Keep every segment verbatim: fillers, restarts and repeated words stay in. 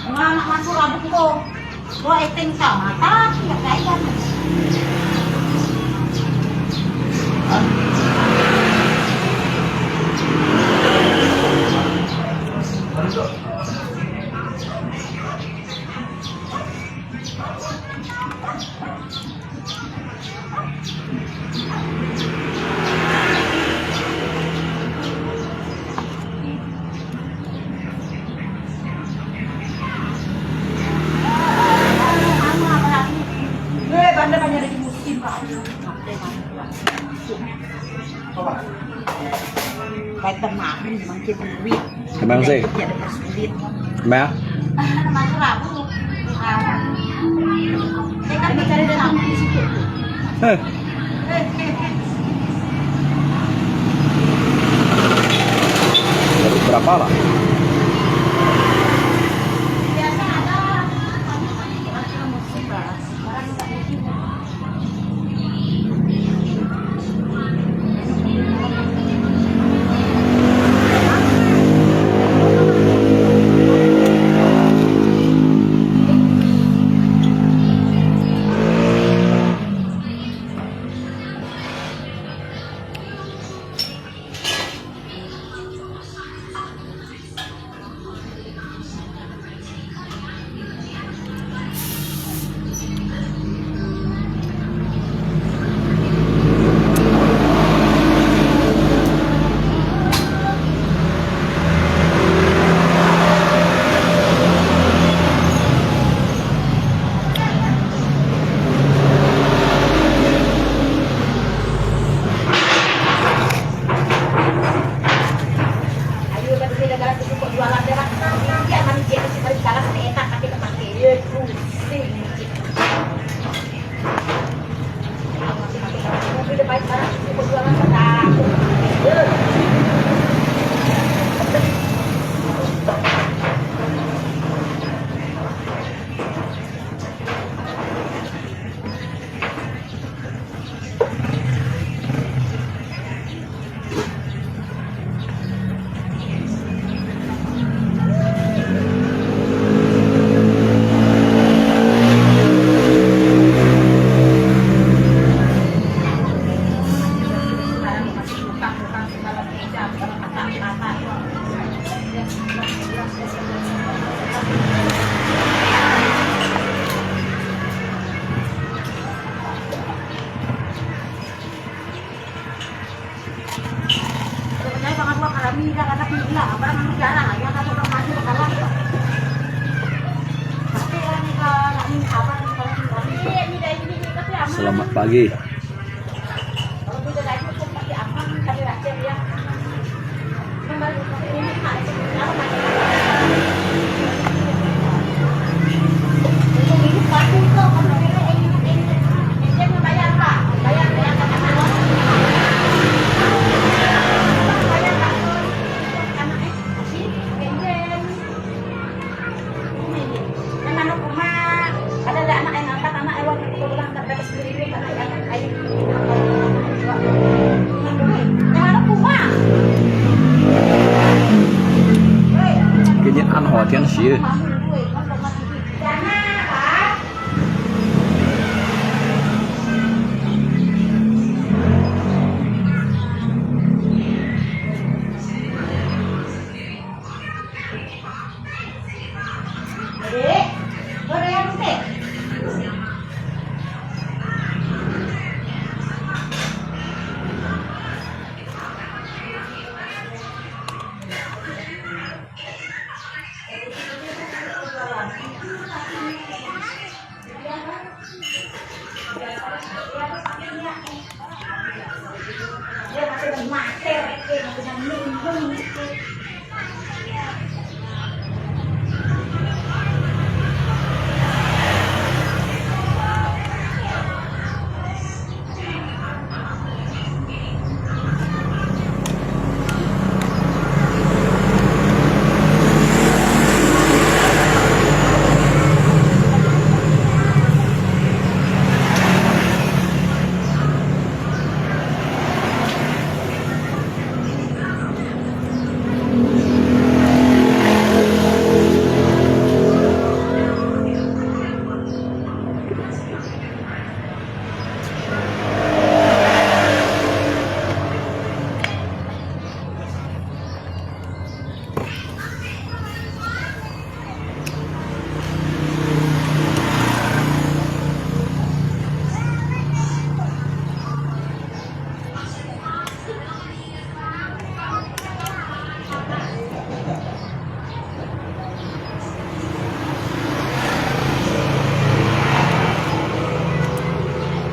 Mga anak man ko, rabot ko. Wa, iting ka, mata, nagkaigan. Kahit tamahan, mangkit ang wit. Kaya mangsi. Kaya masulit. Maya? Masarap. Ah. Teka, may karila ang isip ko. Eh. Berapa lah? Biasa ada. Ayo, tapi dia dah galak tu kok jualan dia dah. Dia manis dia mesti balik galak sampai enak, tapi tak pakai. Dia pusing. Dia baik barang, dia kok jualan dah. Selamat pagi. Kenyan an hua tiang si.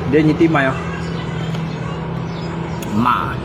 Dia niti mai ah. Ma.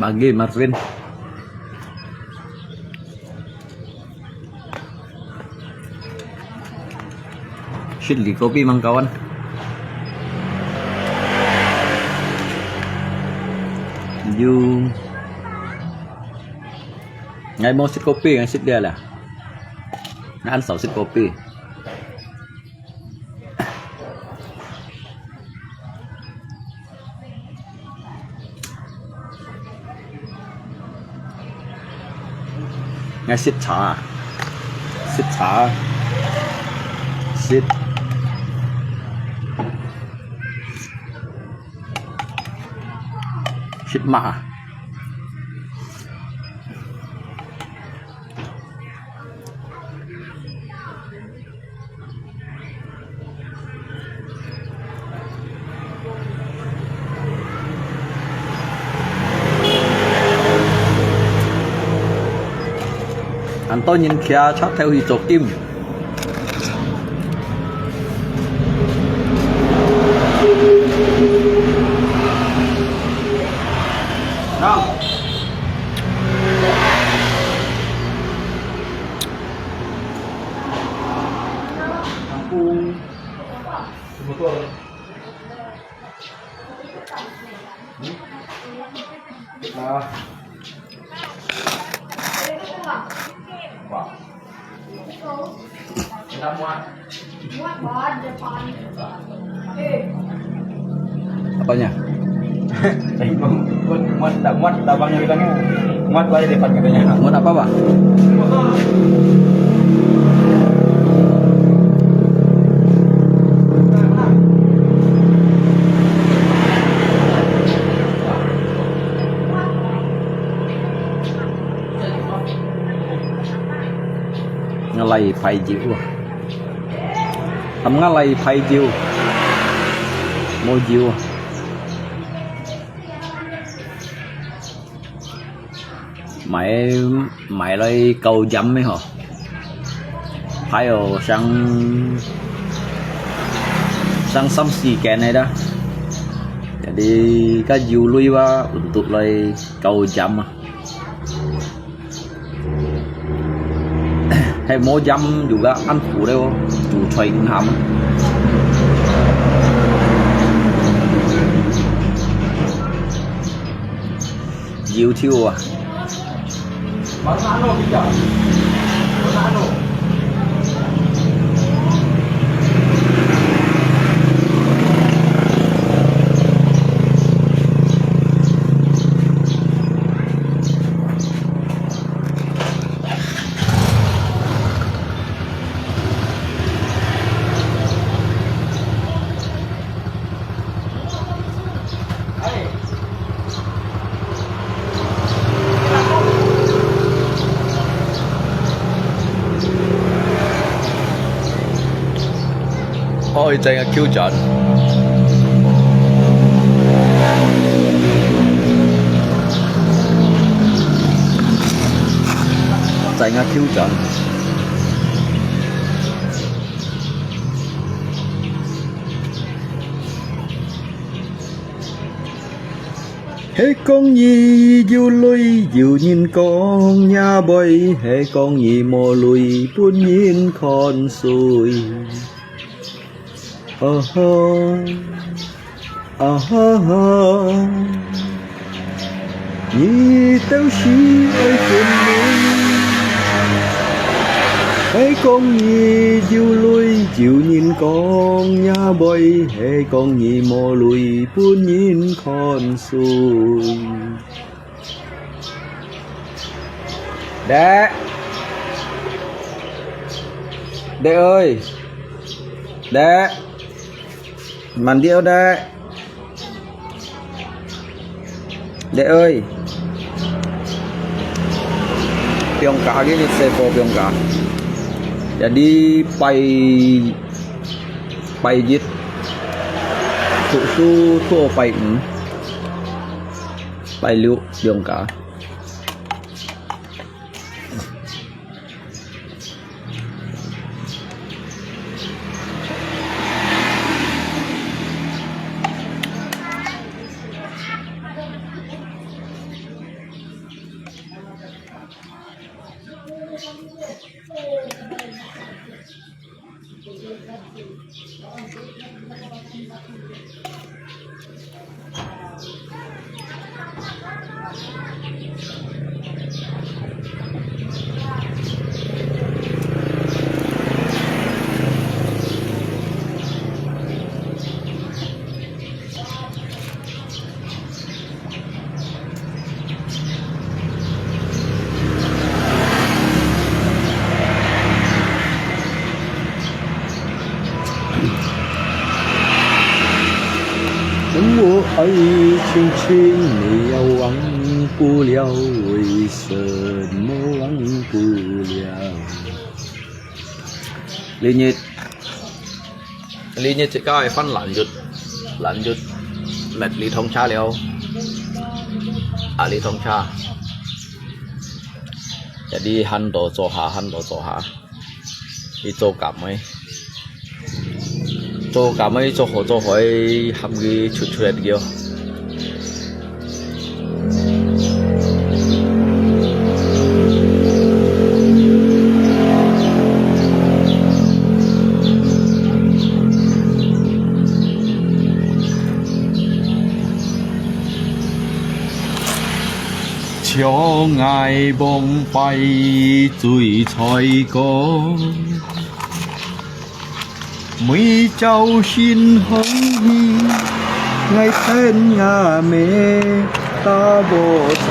Pagi, Marvin. Sweet li kopi mang kawan. Yung. Ngai mo sweet kopi, ngai sweet dia lah. Ngai an sao sweet kopi. Ngai sweet茶啊。Sweet茶啊。Sweet。食嘛。恁多人騎車頭去做金。 Apanya? Muat, muat, muat abangnya bilangnya. Muat balik depan katanya. Muat apa, Pak? Ngalai phai jiu ah. Am ngalai phai jiu. Mo jiu ah. Mai, mai lai kau jam ni ho. Phai oh sang, sang sam si ken ni dah. Jadi ka jiu lui wa untuk lai kau jam ah. Hai mo jam juga ăn phủ leo, chủ trì cũng hàm. Jiu thiu ah. Ôi,在个Q站。在个Q站。 係講你有鐳，有人講若妹；係講你無鐳，分人看衰。啊哈，啊哈哈，你兜係愛分鐳。係講你有鐳，有人講若妹；係講你無鐳，分人看衰。 Dek. Dek ơi. Dek. Mandi ô, Dek. Dek ơi. Piong cá, cái lịch sử của Piong cá. Jadi pai, pai jit. Thu, thu, thu pai, hmm. Pai liu, Piong cá. 爱情，情你要忘不了，为什么忘不了？你日，你日自家个饭懒肉，懒肉，搣你通车了，啊，你通车。Jadi，喊到做下，喊到做下。 佢做工个，做工个做好做好个，喊佢出出來个哦。 像𠊎往擺醉菜歌，每朝晨風起，𠊎等阿姆打禾場。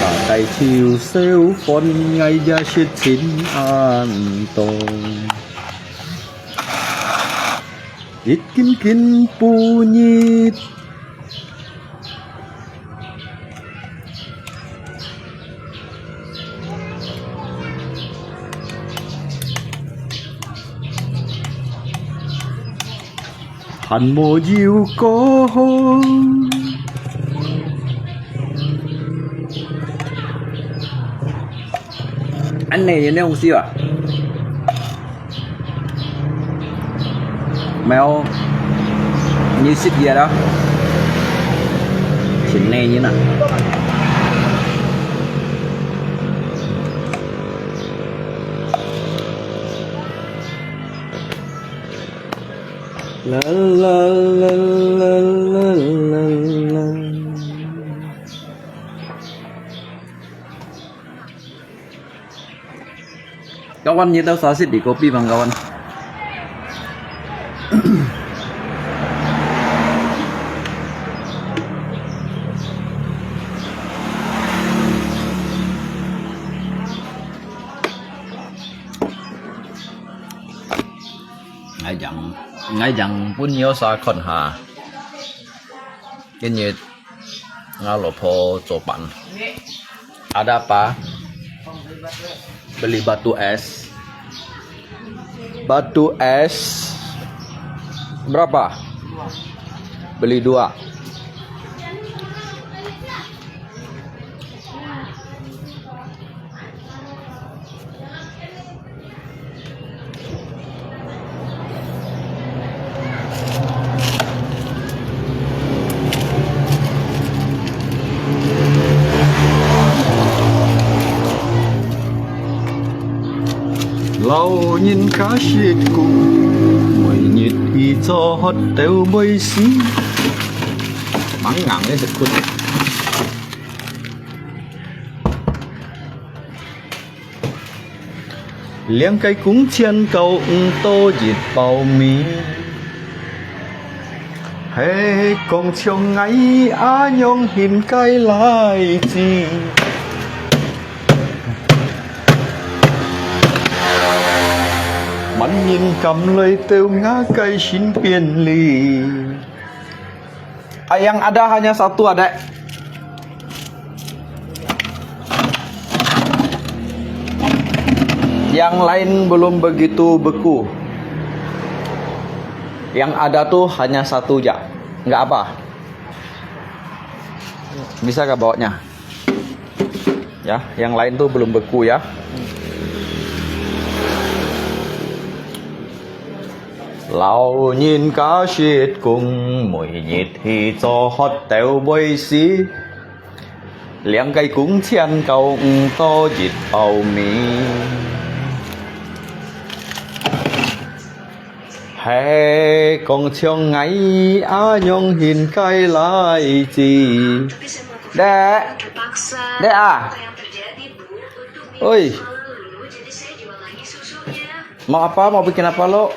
打低秋收飯，𠊎也食盡恁多。一斤斤不日 還無有過好。恁呢有那東西吧？ 沒有，你食嘢啦，挺累人啊。啦啦啦啦啦啦啦。 Kawan, kita sasit di kopi, bang, kawan. Ngai jang, ngai jang pun yo sa kon ha. Ini Ngau lopho coban. Ada apa? Beli batu es. Batu es berapa? Beli dua.老人家食苦，每日去做活都會死。Mangang ni sekut. 兩個工錢夠毋到一包米，係講像𠊎恁樣形个倈仔，麼人敢來到𠊎个身邊哩？ Ah, yang ada hanya satu, Adek. Yang lain belum begitu beku. Yang ada tu hanya satu ja. Nggak apa. Bisa kah bawanya? Ya, yang lain tu belum beku ya. Lao nhân ca siết cung, mỗi nhịt hi cho hót téo bơi si. Liang cái cung chén cao ung to jịt bao mi. Hè, con chiong ngáy á nhông hin cái lai chi. Đẻ. Đẻ à? Ôi. Mau apa? Mau bikin apa, lo?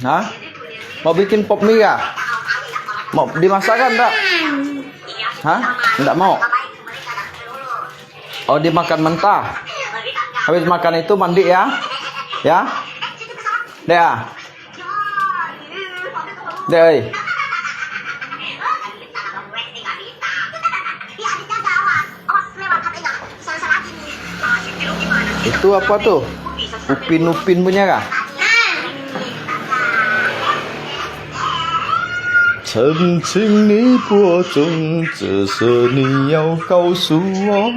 Hah? Mau bikin pop mie kah? Mau dimasakkan tak? Hah? Nggak mau? Oh, dimakan mentah. Habis makan itu mandi ya? Ya? Dek ah. Dek, oi. Itu apa tu? Upin-upin punya kah? 曾经你播种，这是你要告诉我。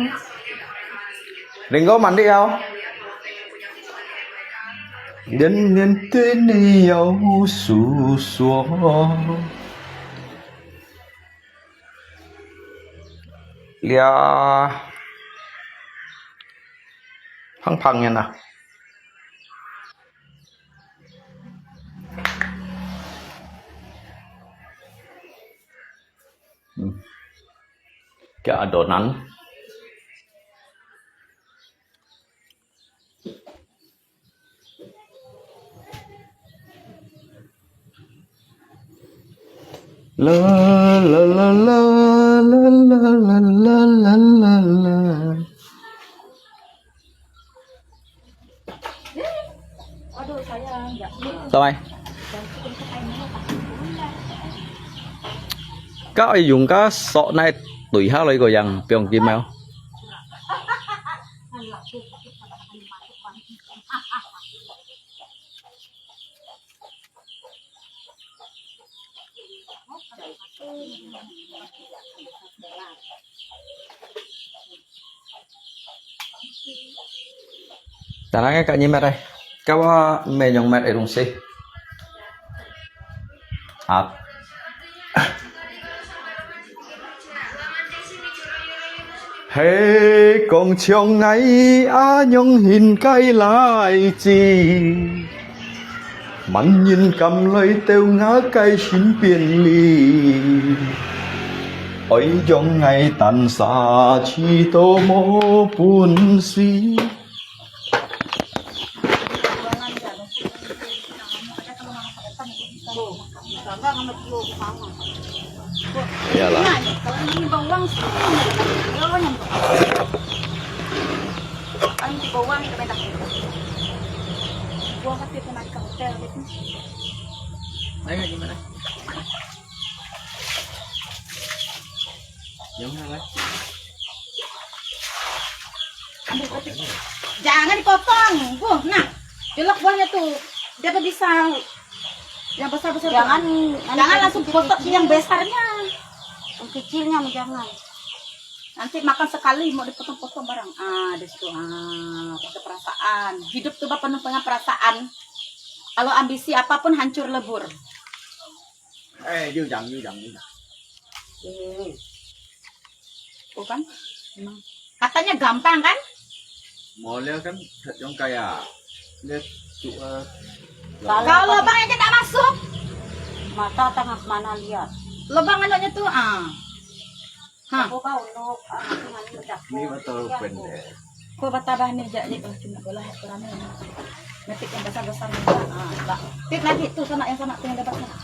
Ling ko mandi au. 年年对你要诉说。Lia, phang-phang nyan ah. Hmm. Kaya adonan. La, la, la, la. Sao mai? Kau ai dùng ka sok nai tui ha loi ko yang piong kim mai. Tanang ka nyi met ai. Ka wa me nyong met ai rung si. Ap. He kong chhiong ngai a nyong hin kai lai chi. Man yin kam loi têu nga kai sin piên li. Oi yong ngai tan sa chi tô mô pun si. Iyalah. Ayo, gimana? Yang mana? Jangan dipotong. Bu, nah. Jelek buahnya tuh. Dia tuh bisa. Yang besar-besar tuh. Jangan, jangan langsung potong yang besarnya. Yang kecilnya jangan. Nanti makan sekali mau dipotong-potong barang. Ah, di situ. Ah, pakai perasaan. Hidup tuh penuh dengan perasaan. Kalau ambisi apapun hancur lebur. Eh, yuk yang, yuk yang, yuk yang. Hmm. Tuh kan? Emang. Katanya gampang kan? Model kan yang kayak dia tuh, eh, kalau lubang aja tak masuk. Mata tengah mana lihat? Lubang anaknya tuh, ah. Ha. Aku kau untuk, ah, aku nggak ada. Ini betul pendek. Ko batabah ni jak ni, oh, cuma bola kurang ni. Nanti yang besar-besar ni. Ah, tak. Tip lagi tu sama yang sama tu yang dapat sana.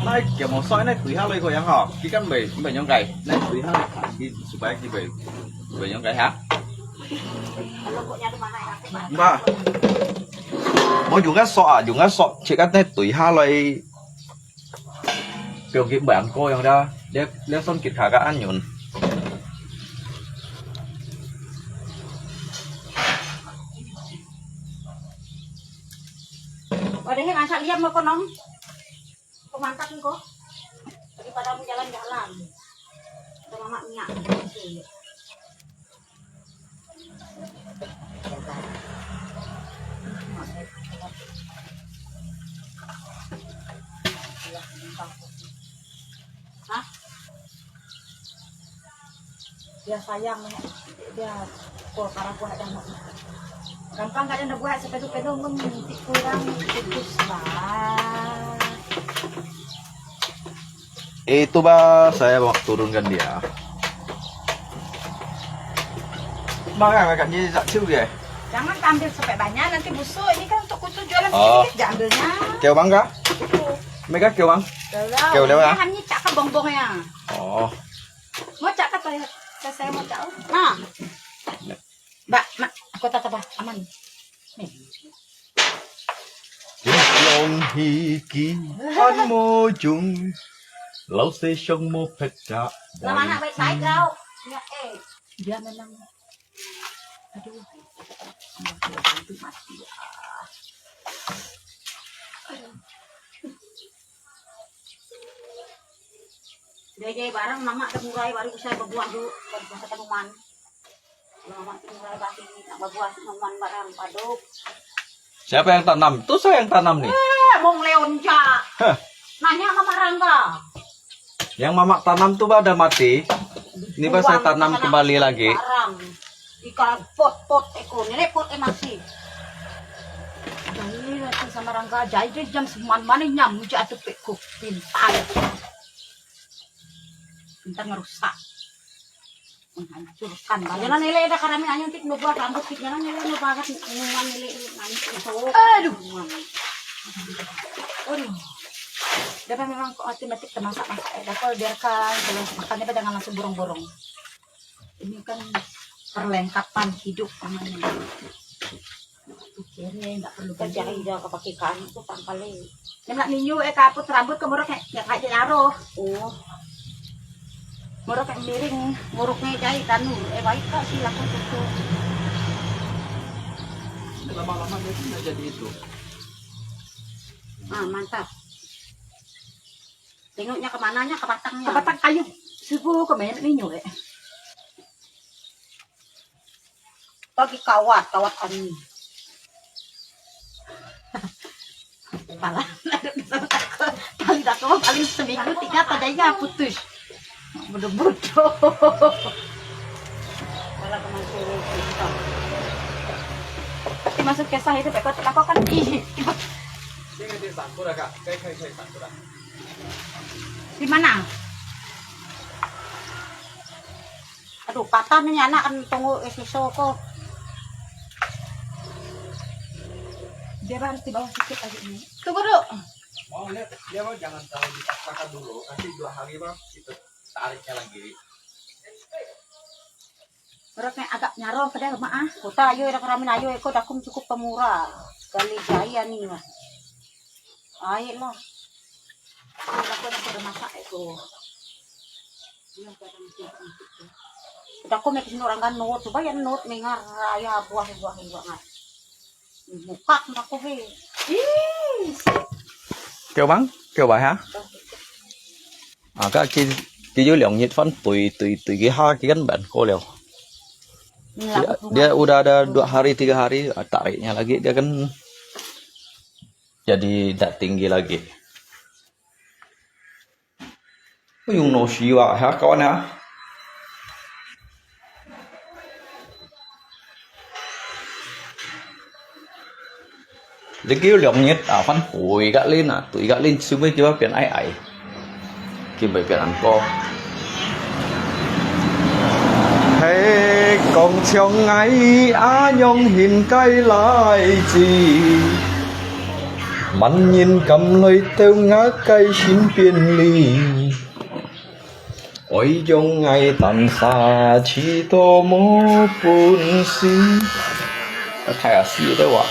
Nai, kaya mau soal nai, tui hal ko yang ha. Kita bai, bai nyong kai. Nai, tui hal kan, di supaya kita bai, bai nyong kai ha. Ba. Mau juga sok ah, juga sok. Cik kan nai tui hal. Kêu kịp bảng cô yang đó, để, để son kịp thả các anh nhún. Ada yang angkat liam mau konom. Kau mangkat ko. Daripada mau jalan-jalan. Ada mamak minyak. Hah? Dia sayang, dia ko kara buah dah mau. Gampang kada nak buat sepedu-pedu pun kurang putus lah. Itu bah, saya mau turunkan dia. Bang, kan, kan, ni tak ciu dia. Jangan ambil sampai banyak, nanti busuk. Ini kan untuk kutu jualan sedikit, jangan ambilnya. Kêu bang kah? Itu. Mega kêu bang? Kêu lah. Kêu lah, ah? Ini hanya cak ke bongbong ya. Oh. Mau cak ke saya, saya mau cak. Nah. Mbak, mak, kota apa? Aman. Nih. Hiki, an mo jung, lau se shong mo pet ja. Lama nak baik-baik kau. Ya, eh. Dia memang, aduh, itu mati. Dia je barang mamak temurai baru bisa berbuah tu, baru bisa temuan. Mamak temurai bati nak berbuah temuan barang paduk. Siapa yang tanam? Itu saya yang tanam nih. Eh, Mong Leon ja. Hah. Nanya sama Rangga. Yang mamak tanam tu pada mati. Ini pas saya tanam kembali lagi. Barang. Ika pot-pot eko, nilai pot e masih. Jadi nanti sama Rangga, jadi dia jam seman mana nyam, uji atuh pekuk pintar. Pintar ngerusak. Menghancurkan. Jalan nilai dah karami anyong tik nubah rambut tik jalan nilai nubah kat minuman nilai nangis itu. Aduh. Aduh. Dapat memang kok otomatis temasak-masak ya. Dapat biarkan kalau makannya jangan langsung borong-borong. Ini kan perlengkapan hidup namanya. Pikirin, nggak perlu kerja. Iya, kepake kain itu tangkal e. Yang nak ninyu, eh, kaput rambut ke muruk, eh, ya, kayak jaro. Oh. Muruk, eh, miring, muruknya jahit, anu, eh, baik, Kak, silakan tutup. Lama-lama dia pun dah jadi itu. Ah, mantap. Tengoknya ke mananya, ke batangnya. Ke batang kayu. Suku ke main ninyu, eh. Bagi kawat, kawat ani. Pala, paling tak kau paling seminggu tiga tadanya putus. Bodoh-bodoh. Pala kemana sih? Tapi masuk kisah itu, Pak, kau lakukan di. Di mana? Aduh, patah ni anak kan tunggu isiso ko. Dia harus di bawah sedikit lagi ini. Tunggu dulu. Mau lihat dia mah jangan terlalu dipaksakan dulu, nanti dua hari mah kita tariknya lagi. Berat nih agak nyaro pada mak ah. Kota ayo dah keramin ayo eko dakum cukup pemurah. Sekali jaya ni mah. Ayo lah. Aku nak pada masak eko. Dakum mek sini orang kan nut, coba ya nut mengar ayah buah buah buah ngat. Buka aku he. Ih. Kêu bằng, kêu bài hả? À, các chị, chị dulu yang nyit fan tui tui tui cái ha cái kan ban ko leo. Dia, dia udah ada dua hari tiga hari, ah, tariknya lagi dia kan jadi tak tinggi lagi. Ui, yung no siwa ha kawan ha. Lagi yung liang nyet, ah, fan hui ka lin, ah, tui ka lin, sumui kiwa pian ai ai. Kim bai pian an ko. He kong chiang ngai a nyong hin kai lai chi. Man yin kam loi teu nga kai sin pian li. Ôi yong ngai tan sa chi to mo pun si. Thai a si de wa.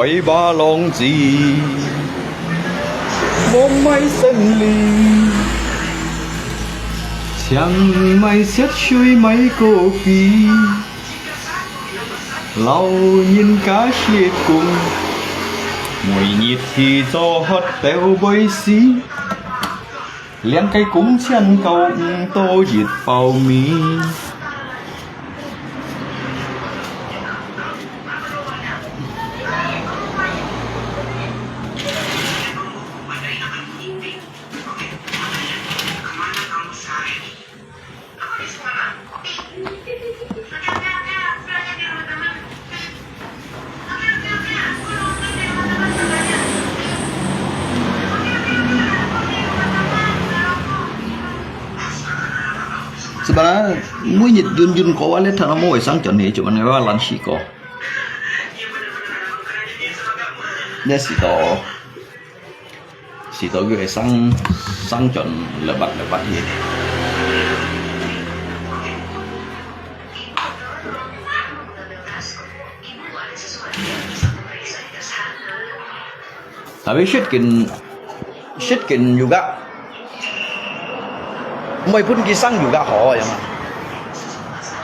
開吧浪子，莫賣身離，請賣血水買果皮。 老人家歇工，每日去做核豆背時，兩個工錢夠毋到一包米。 Kemana kamu, Say? Apa bisa Sebenarnya每日運運過啊，你睇下無會生轉去，就恁樣話爛死過。你試到，試到佢會生生轉lebat-lebat去。Tapi shit kin, shit kin juga. Mui pun kisang juga ho yang.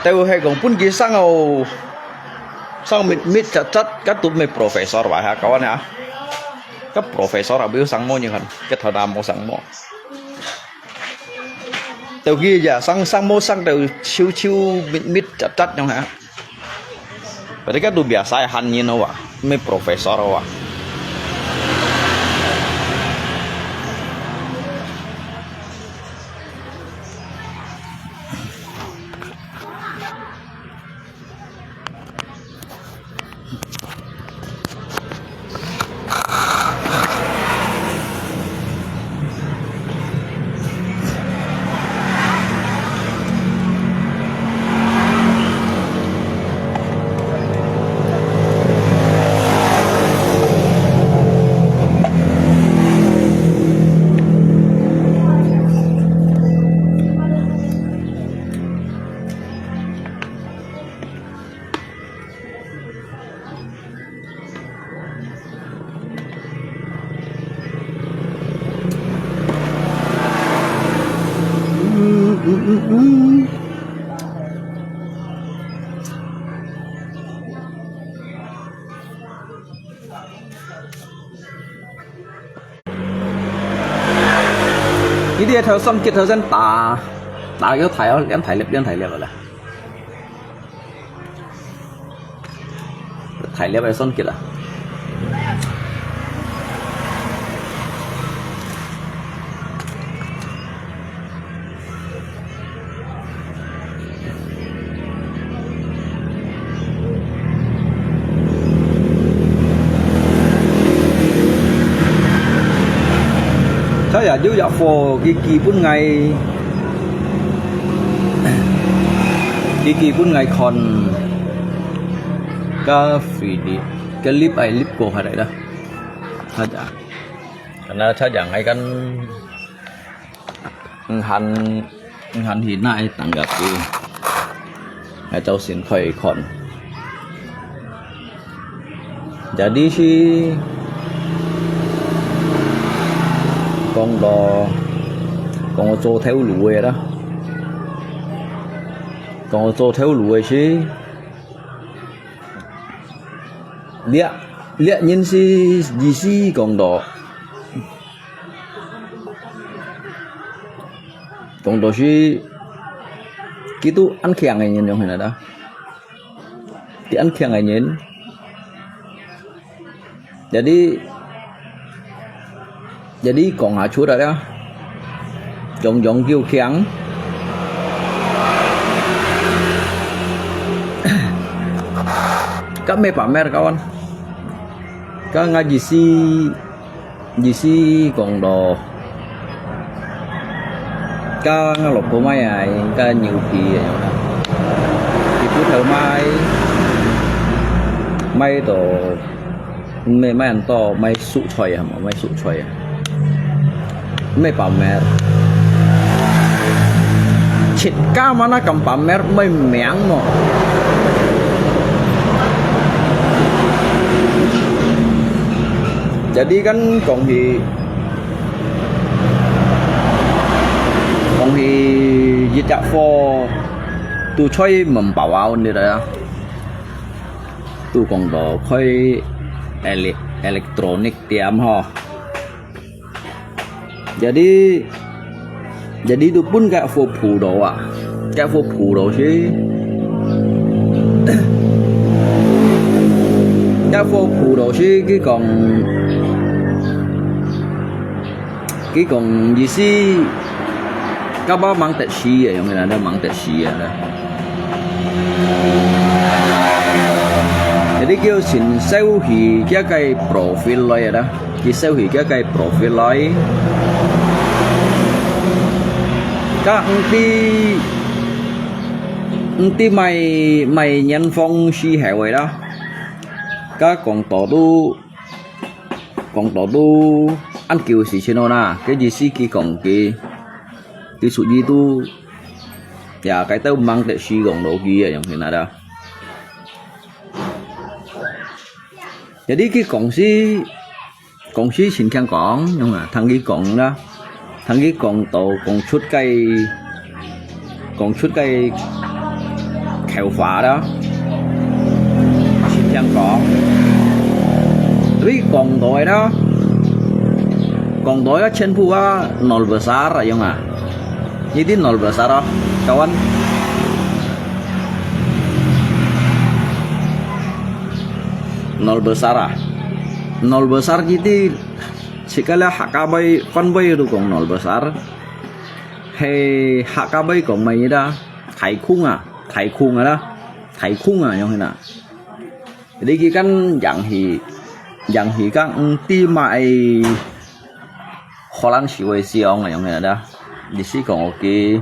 Tahu hai kong pun kisang au. Sang mit mit chat chat kat tu me professor ba ha kawan ya. Ka professor abiu sang mo nyi kan. Kat thada mo sang mo. Tahu ki ya sang sang mo sang tahu chiu chiu mit mit chat chat yang ha. Berarti kan tu biasa ya han nyin awak, me professor awak. Ini dia thau som kit thau sen ta, ta kêu thai, lian thai liep, lian thai liep lah. Thai liep ai son kit lah. Saya juga fo gigi pun ngai, gigi pun ngai kon ka fidi, ka lip ai lip ko hada dah. Hada. Karena saya ngai kan Ngăn, ngăn hi nai tăng gap tu. Ngai châu xin khôi khon. Jadi si kong do, kong do châu theo lũ đó. Kong do châu theo lũ si. Lia, lia nhìn si, gì si kong do. Kong do si, kitu ăn khiang ai nyen yong hena da. Ti ăn khiang ai nyen. Jadi, jadi kong ha chu da ya. Yong yong kiu khiang. Kami pamer kawan. Ka ngaji si Yi si kong do, ka ngă lộc kô mai ai, ka nyiu pi ai, ki put thơ mai, mai do, mê mai ăn to, mai su choi à, mai su choi à. Mê pamer. Chit ka mana kam pamer, mê miang mo. Jadi kan kong hi, kong hi yi tak fo tu choi mem pawau ni da. Tu kong do khoi ele-, electronic tiam ho. Jadi, jadi tu pun kak phu phu do ah. Kak phu phu do si. Kak phu phu do si ki kong, ki kong yi si Kaba mang taxi啊，用个啦，都mang taxi啊啦。Jadi佢先收起佢个 profit 來啦，佢收起佢个 profit 來。佢毋知，毋知買，買年方時候个啦。佢講到都，講到都，恁久時間咯啦，佢意思佢講佢，佢屬於都 呀，該兜mang taxi講到佢啊，用去那啦。Jadi佢公司，公司先聽講，用啊，聽佢講啦，聽佢講到講出該，講出該口話啦，先聽講。Tapi講到个啦，講到个全部啊，nol besar啊，用啊。 Ini nol besar, ah, kawan. Nol besar, ah. Nol besar jadi, sekali Hakka bay, Hakka bay tu kong nol besar. Hei, Hakka bay kong mai ida, 太空啊，太空啊啦，太空啊，用个啦。 Jadi佢kan yang hi, yang hi kan enti mai Holland siway siong yang ada. Di si kong oki,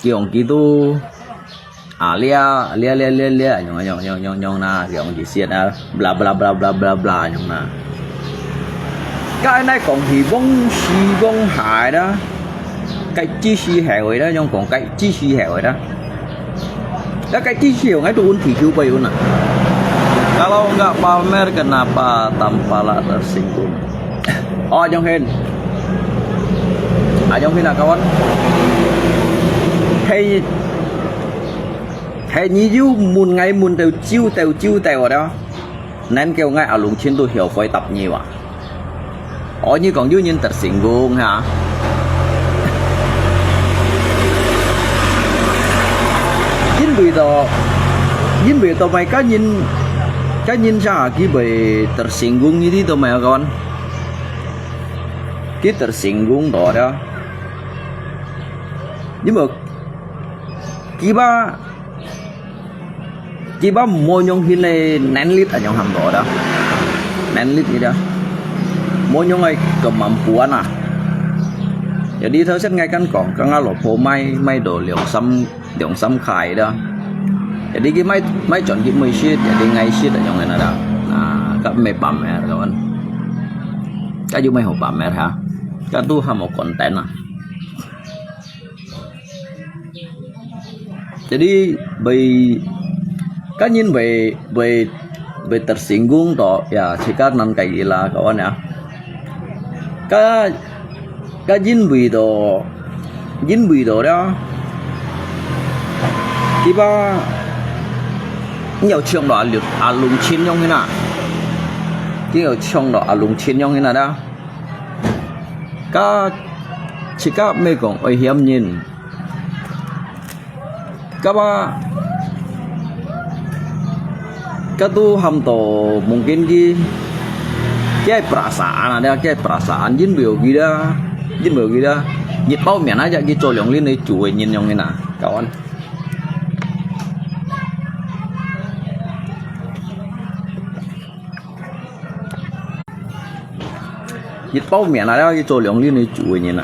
kiong kitu, ah, lia, lia, lia, lia, lia, yang, yang, yang, yang, yang na, kiong di siat na, bla, bla, bla, bla, bla, bla, yang na. Ka nai kong hi bong si bong hai da. Cái chi si hẻo ấy đó, nhông kong cái chi si hẻo ấy đó. Đó cái chi si hẻo ngay tụ un thì kêu bay un à. Kalau enggak pamer kenapa tampala tersinggung? Oh, Jong Hin. Ah, Jong Hin ah, kawan. Hei, hei, nyi yu mun ngai mun teu chiu teu chiu teu đó. Nên kêu ngài à lùng chín tu hiểu khỏi tập nhiều à. Ôi, như còn dưới nhìn tersinggung hả? Chính vì đó, chính vì đó mày cá nhân, cá nhân sao hả? Cái bị tersinggung như thế đó mày con. Cái tersinggung đó đó. Nhưng mà cái ba Kiba mo nyong hin le nenlit a nyong ham do da. Nenlit ni da. Mo nyong ai kemampuan a. Jadi thâu set ngai kan kong, ka nga lo pho mai, mai do liong sam, liong sam khai da. Jadi ki mai, mai chọn ki mai shit, jadi ngai shit a nyong na da. Na, ka mai pamer kawan. Ka ju mai ho pamer ha. Ka tu ham mo content a. Jadi, bai, cá nhân bai, bai, bai tersinggung to, ya, sikat nan kai ila kawan ya. Cá, cá nhân bai to, nhân bai to đó. Kiba, nhiều trường đó à lùng chín nhông hina. Nhiều trường đó à lùng chín nhông hina đó. Ka, chika mê kong ôi hiam nyin. Ka ba, ka tu ham to mungkin ki, ki ai perasaan ada, ki ai perasaan jin bèo ki da, jin bèo ki da. Nyit pau mian aja ki cho liong lin ai chu ai nyin yong ina, kawan. Nyit pau mian a, ki cho liong lin ni chu ni na.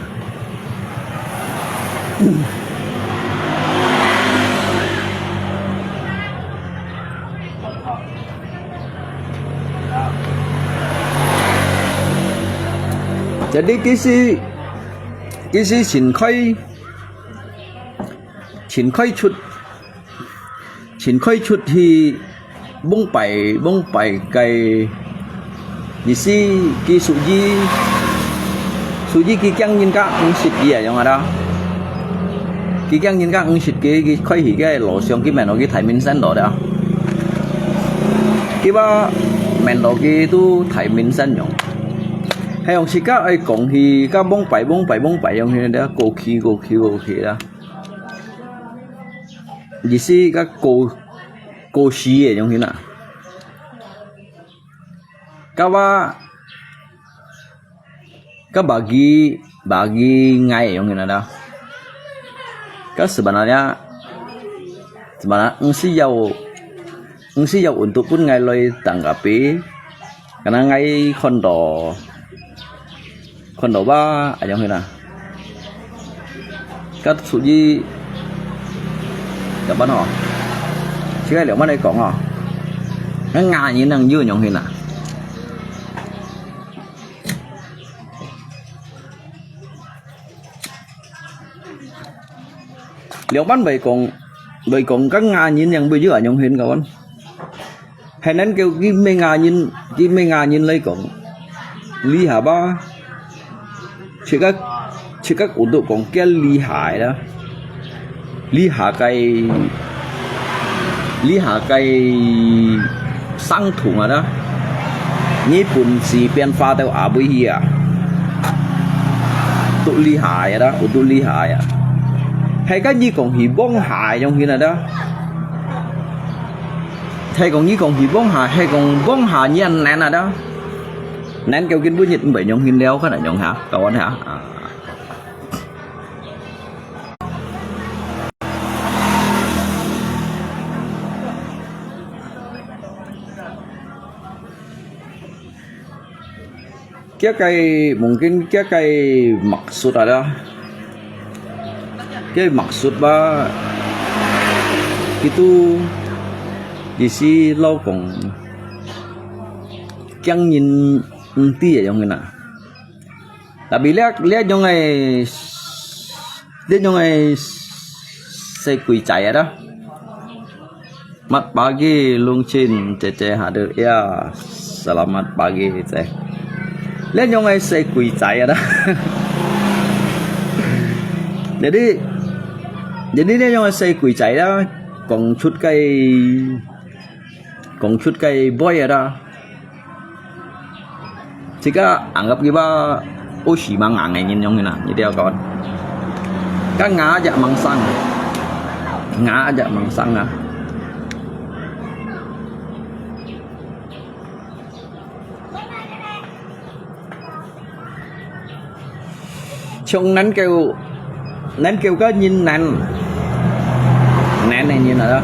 Jadi kisi, kisi sin khoi, sin khoi chut 前開出去往擺往擺个意思，佢屬於屬於佢驚人家毋識佢啊，樣啊啦。佢驚人家毋識佢，佢開去个路上，佢問到佢大明星到了。佢話問到佢都大明星樣。係用自家愛講去，甲往擺往擺往擺樣去，過去過去過去啦。 意思个過過時个樣形啊。甲話甲bagi bagi ngai樣形啊啦。Ka sebenarnya, sebenarnya，毋需要，毋需要untuk分𠊎來tanggapi，karena𠊎看到，看到吧，恁樣去啦。Ka屬於，怎麼吼？這個兩萬來講哦，𠊎人能有恁樣去啦。 兩萬來講，來講，跟亞人樣會有恁樣形个。係能夠佢乜亞人，佢乜亞人來講，厲害吧？自家，自家有都講叫厲害啦，厲害个，厲害个相同啊啦。日本是變化到阿尾去啊。 都厲害啊啦，有都厲害啊。係个你講去往下用去啦啦。係講你講去往下，係講往下你難啊啦。難究竟本日毋係用去了，可能用下，kawan下。啊。 Kia个，mungkin kia个maksud ada. Kia maksud ba, itu isi lo kong kiang nyin enti ya yong na. Tapi lihat, lihat yong ai, lihat yong ai sai kui cai ada. Selamat pagi, Lung Chin, Cece hadir. Ya, selamat pagi, Cece. Lihat yong ai sai kui cai ada. Jadi, jadi lihat yong ai sai kui cai ada. Kong chut kai, kong chut kai boy ada. Jika anggap kiba usi mang ang ngen yong na, ni dia kawan. Kan ngajak mangsang. Ngajak mangsang ah. Chong nan kêu, nan kêu ka nyin nan. Nan ne nyin na.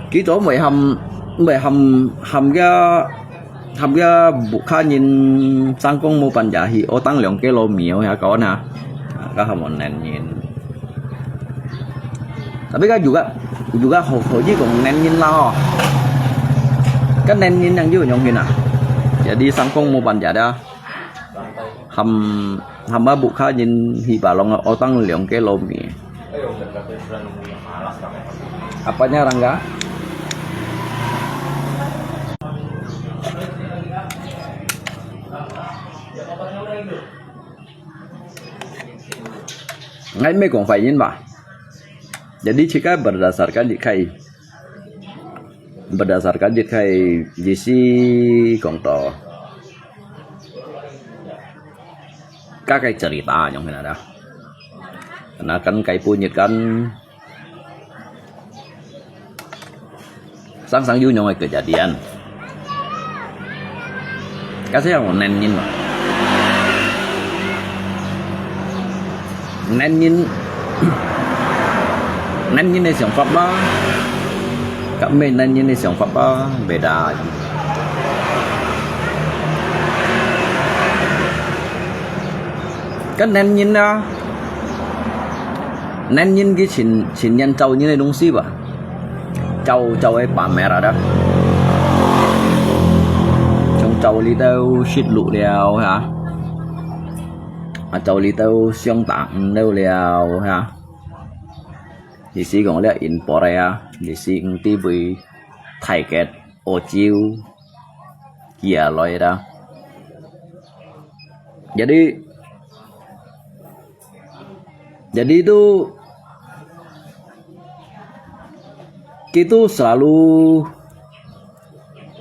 Kito mui ham, mui ham, ham ga, ham ga bukha nyin sang kong mo pan ja hi, otang leong ke lo miêu ya kawan ha. Ka ham nan nyin. Tapi ka juga, juga ho, ho ji kong nan nyin la ho. Ka nan nyin yang ju yong hin ah. Jadi sang kong mo pan ja da. Ham, ham ba bukha nyin hi ba long otang leong ke lo mi. Apanya rangga? Ngai me kong fai nyin ba. Jadi jika berdasarkan di kai, berdasarkan di kai di si kong to. Ka kai cerita yang kena ada. Karena kan kai punyit kan sang-sang yu nyong kejadian. Kasi yang nen nyin. Nen nyin, nen nyin ne siang fap ba. Kak me nen nyin ne siang fap ba. Beda. Kan nen nyin na. Nen nyin ki chin, chin nyan chau nyin ne dong si ba. Chau, chau e pamer ada. Chung chau li tau shit lu liao ha. A chau li tau siang tang liao liao ha. Di si kong liak in por ya. Di si ng ti bui thai ket o chiu. Kia loi da. Jadi, jadi itu, itu selalu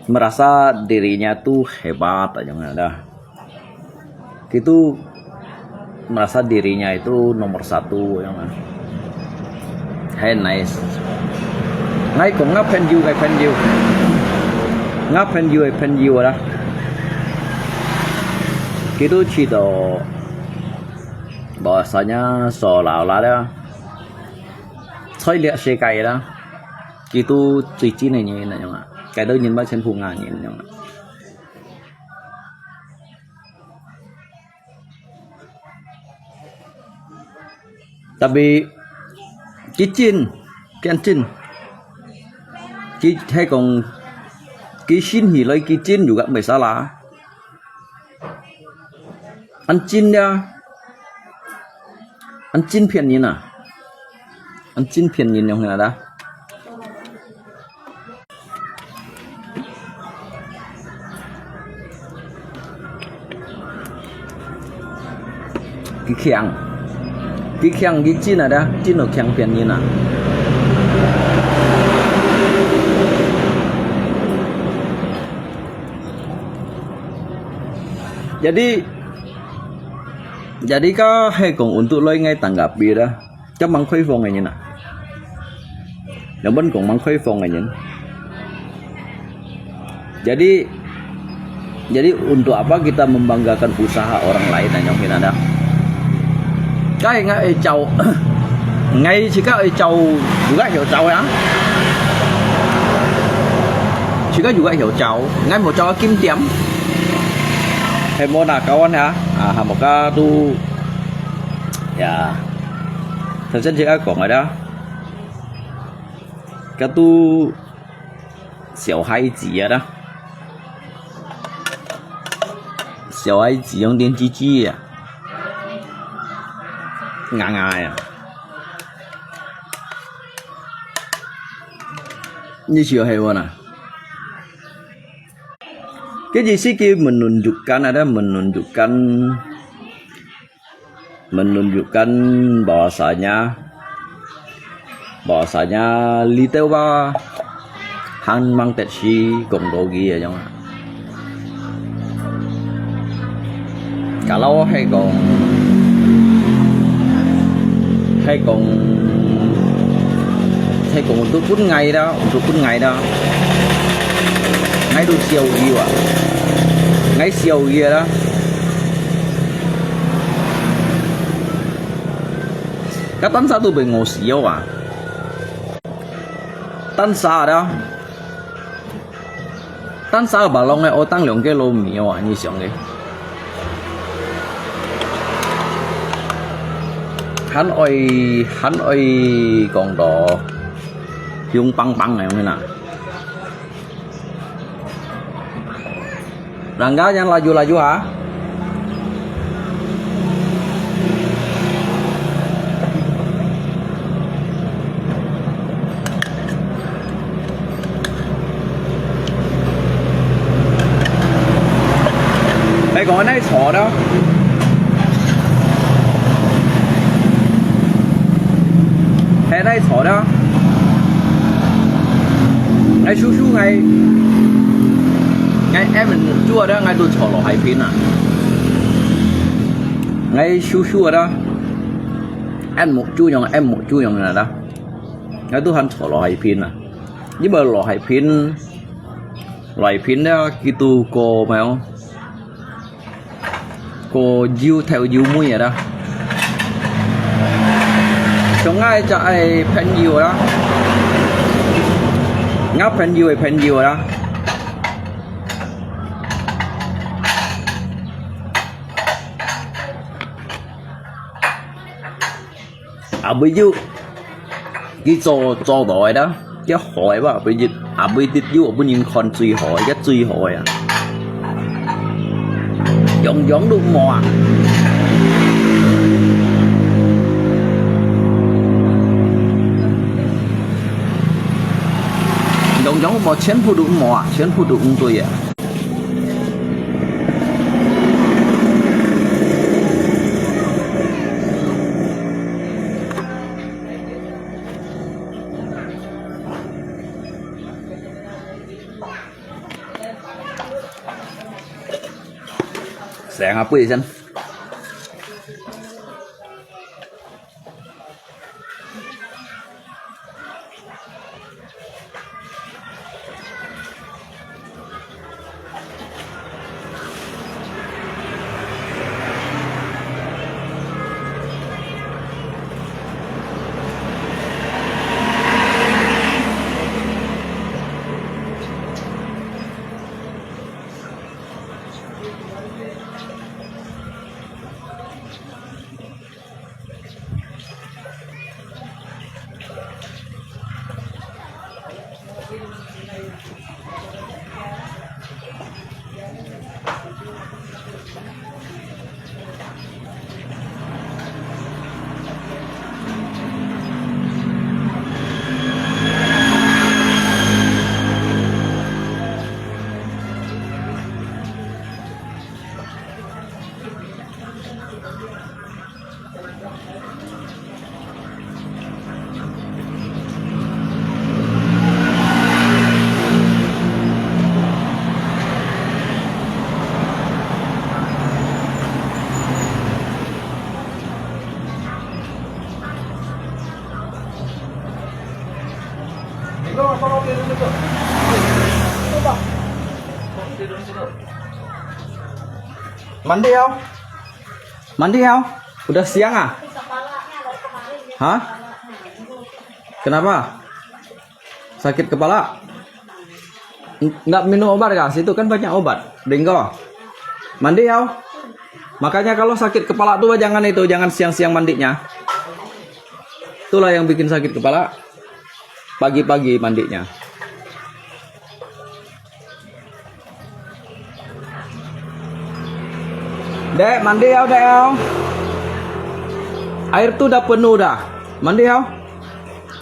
merasa dirinya tuh hebat aja ada. Itu merasa dirinya itu nomor satu ya kan. Hai nice. Ngai kong ngap pen yu, ngai pen yu. Ngap pen yu, pen yu lah. Itu chỉ đó. Bahasanya seolah-olah啦，在這世界啦，佢兜最真个人恁樣啊，該兜人嘛全部亞人恁樣啊。Tapi佢真，變真，佢係講，佢信起來佢真juga masalah。 恁真了，恁真騙人啊！恁真騙人樣形啦！佢強，佢強，佢真啊！真有強騙人啊！ Jadi, jadi ka係講untuk來ngai tanggapi啦，這蠻開放个人啊。Yang pun講蠻開放个人。Jadi, jadi untuk apa kita membanggakan usaha orang lain, nanyong kita dah. Kai ngai ai cau, ngai cika ai cau juga hio cau ya. Cika juga hio cau, ngai mo cau kim tiam. Hai mo na kawan ya, ah, hamoka tu, ya. Tadi cika kong ada, katu 小孩子啊啦，小孩子用電視機啊，硬硬啊。你笑係無啦？Kaya sige menunjukkan ada menunjukkan menunjukkan bahwasanya, bahwasanya little ba han mang tetsi kong dogi ya jong. Kalau hai kong, hai kong, hai kong untuk pun ngai da, untuk pun ngai da. Ngai tu siau iwa. Ngai siau iya da. Ka tansa tu beng ngô siau a. Tansa da. Tansa balong e otang liong ke lo miau a, ni siang ke. Han oi, han oi kong do. Yung pang pang e, yung na. Langgar jangan laju-laju ha. Hai kong nai chô da. Hai nai chô da. Ngai shu shu ngai, ngai em muk chu da, ngai tu chô lo hai pin a. Ngai shu shu da. Em muk chu yong, em muk chu yong na da. Ngai tu han chô lo hai pin a. Ni ba lo hai pin. Lai pin da, kitu ko mai o. Ko jiu thèu jiu mui a da. Chong ngai cha ai phen jiu a da. Nga phen jiu ai phen jiu a da. Abui jiu，佢做，做到个啦，佢好个吧，abui jiu，abui jiu又分人看最好个，佢最好个啊。樣樣都無啊。樣樣都無，全部都無啊，全部都毋對啊。 成下杯先。 Dah Mandi, Au. Mandi, Au. Udah siang, ah? Hah? Kenapa? Sakit kepala? N-, nggak minum obat kah? Situ kan banyak obat. Ringgo. Mandi, Au. Makanya kalau sakit kepala tuh jangan itu, jangan siang-siang mandinya. Itulah yang bikin sakit kepala. Pagi-pagi mandinya. Dek, mandi, Au, Dek, Au. Air tuh udah penuh dah. Mandi, Au.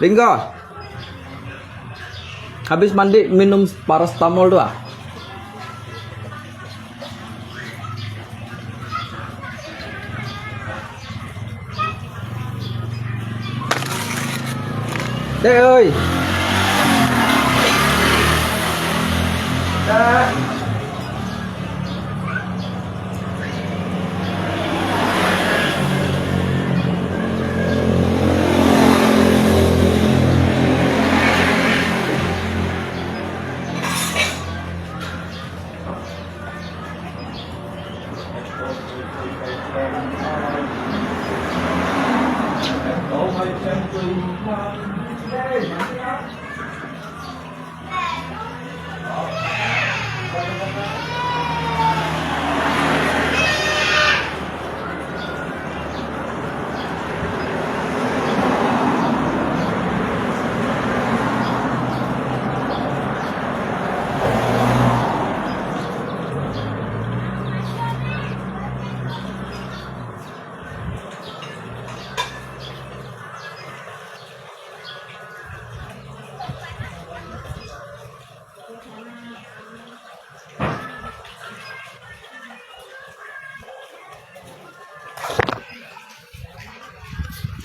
Ringgo. Habis mandi, minum paracetamol tuh, ah. Dek ơi. Dek.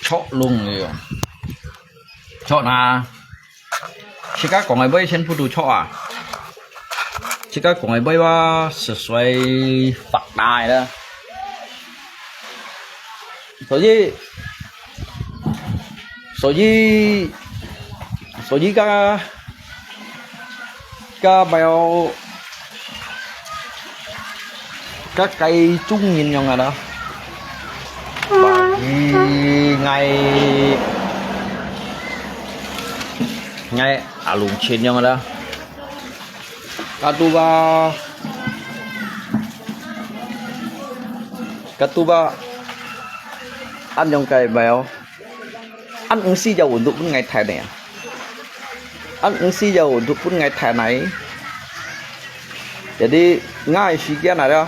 Chok lung yo. Chok na. Sika kong ai boy chen putu chok ah. Sika kong ai boy wa sesuai fakta da. 所以，所以，所以个，个没有，个该中人用个啦。Bagi ngai, ngai alung chin用个啦。Katuba, katuba, an yong kai bai o. An ung si jau untuk pun ngai thai ne. An ung si jau untuk pun ngai thai nai. Jadi ngai si kian ada.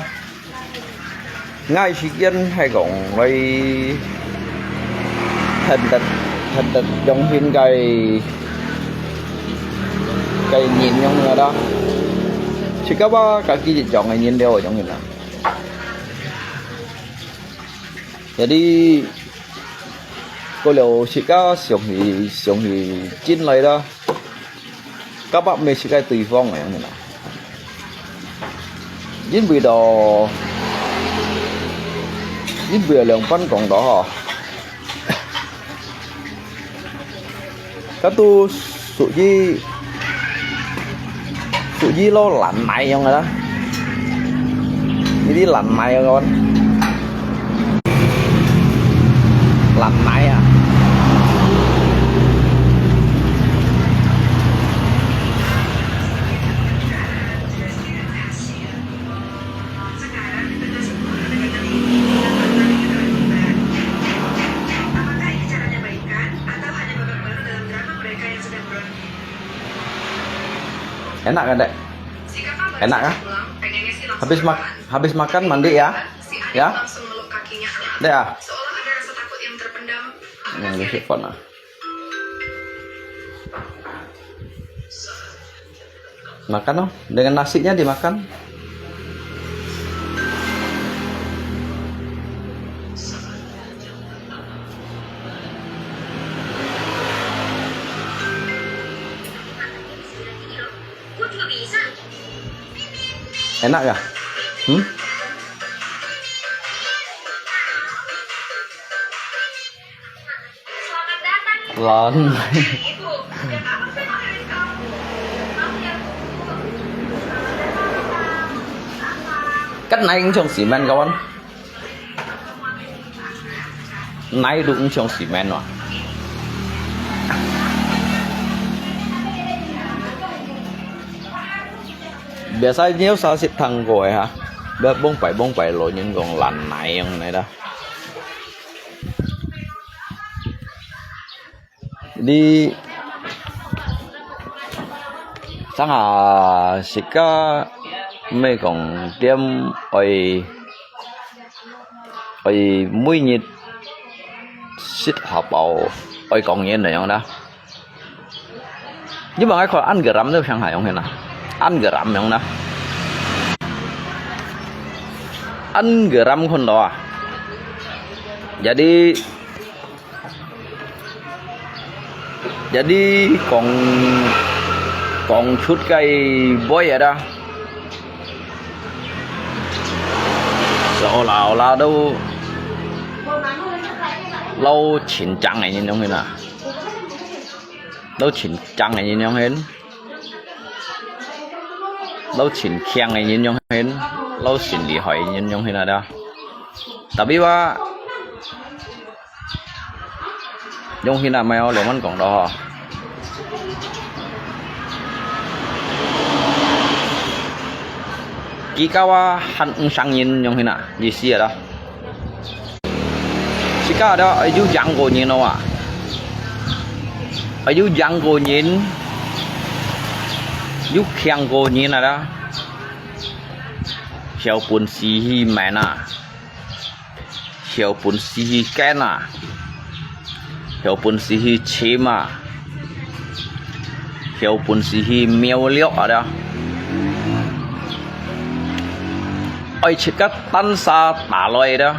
Ngai si kian hai kong lai. Than dat, than dat yong hin kai, kai nyin yong ada. Sika ba kaki yong kai nyin leo yong hin la. Jadi, ko leo sika siang hi, siang hi chin lai la. Kaba me sika tui phong yang na. Yin bui do, yin bui liang pan kong do ha. Katu suji, suji lo lan mai yong la. Ini lan mai yong kawan. Lan mai ah. 哎，那个的，哎，那个。Habis mak-, habis makan mandi ya? Ya? Deh ah. Yang di sipon ah. Makan oh, dengan nasinya dimakan. Enak ya? Hmm? Lan. 該哪會像cement个？哪會像cement哇？Biasa有啥識聽過个哈？Bông bai bông bai，老人講爛泥樣个啦。你上下食个，毋係講點愛，愛每日食下飽，愛講嘢恁樣啦。你望𠊎看安gram都像下樣个啦，安gram樣啦，安gram看到啊，jadi。Jadi講，講出个話啊啦，seolah-olah都，都盡靚个人樣形啊，都盡靚个人樣形，都盡強个人樣形，都盡厲害个人樣形啊啦。Tapi話， 樣形啊，毋係哦，兩萬講到吼。佢个話還毋像人樣形啊，意思啊啦。自家都愛有贏過人哦啊，愛有贏過人，有強過人啊啦，有本事去買啊。 有本事去揀啊，有本事去尋啊，有本事去謀略啊，對啊。愛自家單儕打來的，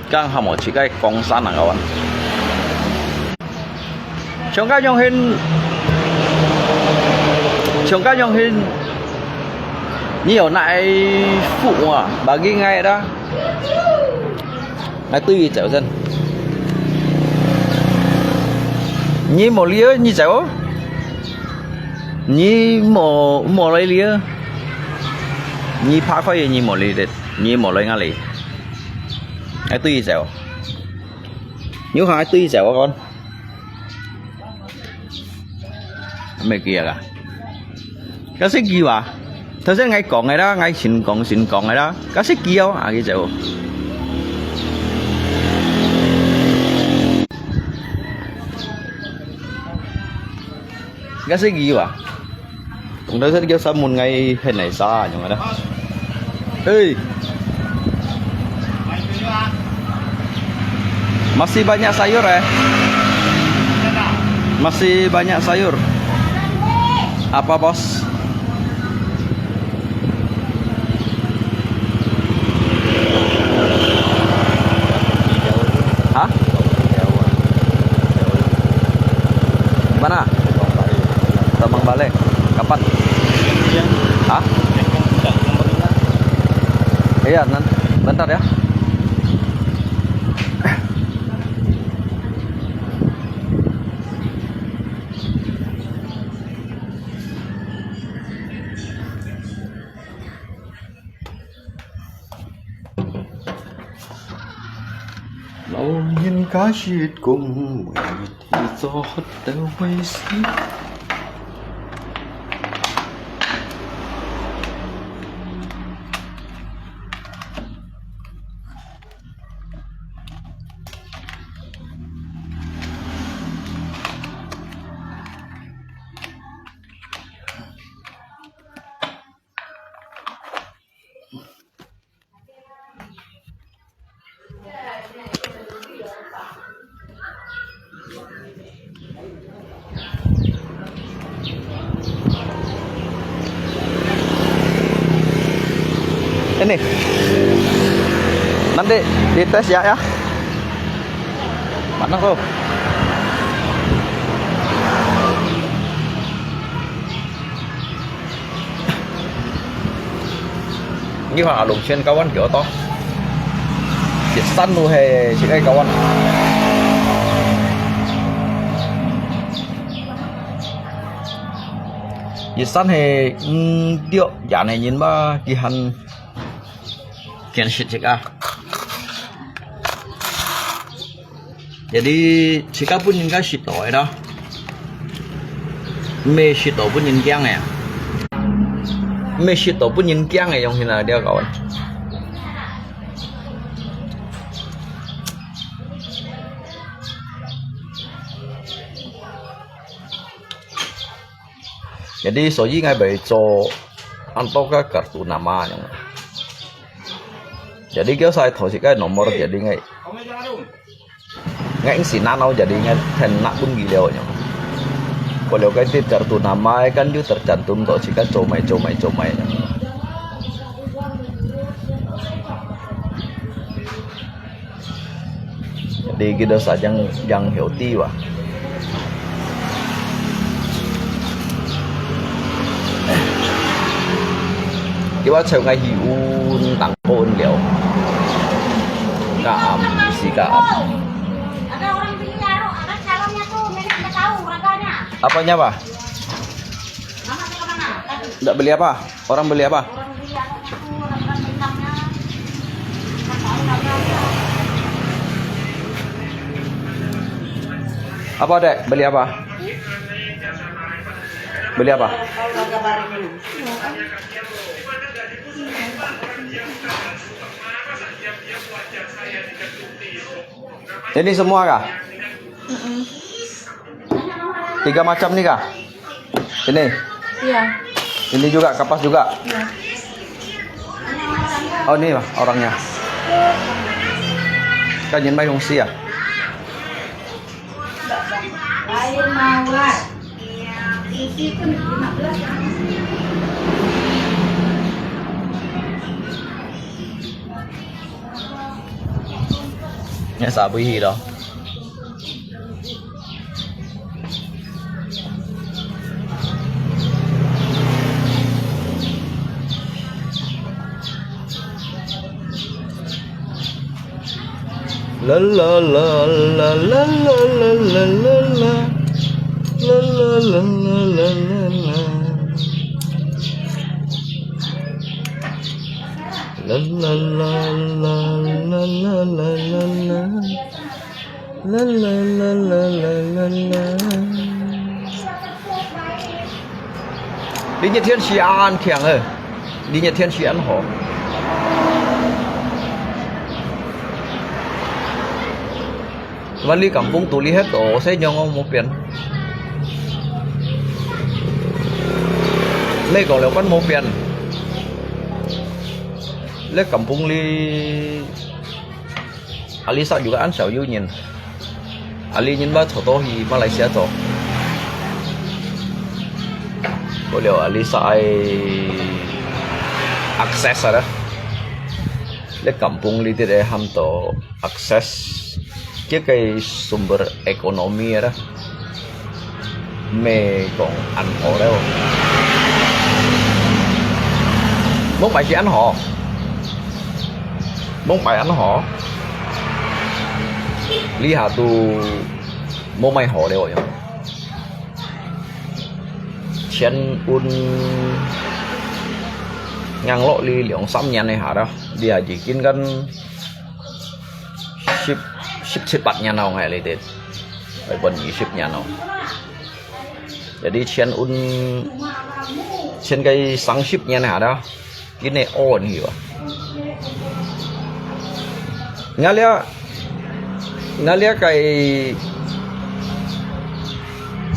剛好無自家江山啊，kawan。 像該樣形，像該樣形，你有哪一副啊？Bagi𠊎啦，𠊎對佢走先。你無理由，你走哦。你無，無來理由。你拍開，你無理由，你無來𠊎理。𠊎對佢走。你看，𠊎對佢走，我講。 毋係佢啊？該係佢哇？頭先𠊎講个啦，𠊎先講先講个啦，該係佢哦，啊，佢就。該係佢哇？ 同頭先叫三門，𠊎現來啥樣个啦？Hei. Masih banyak sayur, eh? Masih banyak sayur. Apa, Bos? Hah? Mana? Tabang balik. Kapan? Hah? Iya, nan-, bentar ya. 老人家識講，每日做得會死。 Ini. Nanti dites ya, ya. Mana kau? Ini hak alung chen kawan kyo to. Di san lu he chikai kawan. 佢生係，嗯，六年个人吧，佢還堅持自家。Jadi自家本人个食到个啦，毋係食到本人驚个，毋係食到本人驚个，用現在了解。Jadi所以𠊎會做恁多个kartu nama樣。Jadi佢晒頭先个nomor，jadi𠊎，𠊎應先拿到，jadi𠊎先拿分佢了樣。Kalau該啲kartu nama kan又tergantung到自家做麼做麼做麼樣。Jadi kita saja yang healthy吧。Kita cakap ngai hiun tang pun liao. Kaam, si kaam. Apanya, Pak? Nggak beli apa? Orang beli apa? Apa, Dek? Beli apa? Beli apa? Ini semua kah? Tiga macam ni kah? Ini? Iya. Ini juga, kapas juga? Iya. Oh, ini lah orangnya. Kan nhìn mai hung si ah. Lain mawar. Isi pun lima belas. Nya sa bui hi lo. Li nhiệt天時恁慶誒，li nhiệt天時恁好。萬里感風獨立核哦，細娘哦，無變。你講了關無變。你感風哩。 Alisa juga an小有人。Ali人ba choto hi Malaysia to. Boleh Alisa ai akses ada. Le kampung li ti de ham to akses. Kia kai sumber ekonomi ada. 毋係講恁好了。目前係恁好，目前恁好，這下都無麼好了樣。錢運硬落去兩三年个下啦，這下已經跟 十，十七八年咯，𠊎這兜，來分二十年咯。Jadi錢運，錢个三十年下啦，今年安去啊。𠊎這，𠊎這个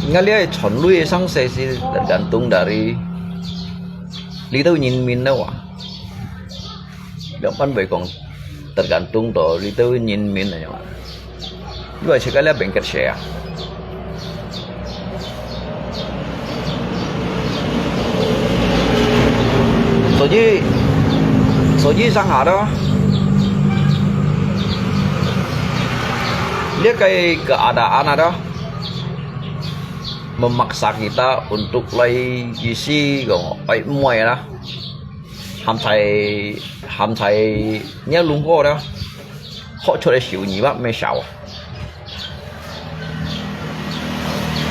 ，𠊎這个船隊上勢係tergantung dari，這兜人民个話。 Lapan會講tergantung到這兜人民个樣啊。因為自家這邊个事啊。所以，所以上下咯，這个keadaan ada memaksa kita untuk來意思講愛買啦。 Ham sai，ham sai，若弄好了，好出个收入吧，毋少。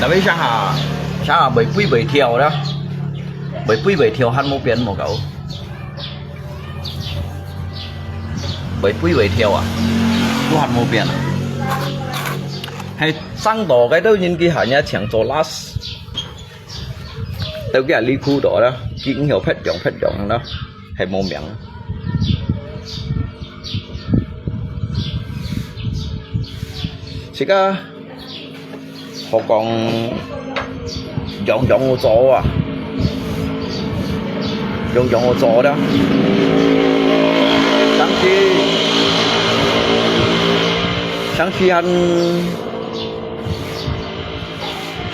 Tapi上下，上下會飛會跳了。會飛會跳還無變無搞，會飛會跳啊，都還無變啊。係上到該兜人佢還也請做last，到佢啊離開到啦，佢毋曉別樣別樣啦，係無名。自家 學講樣樣有做啊，樣樣有做啦。上去，上去還，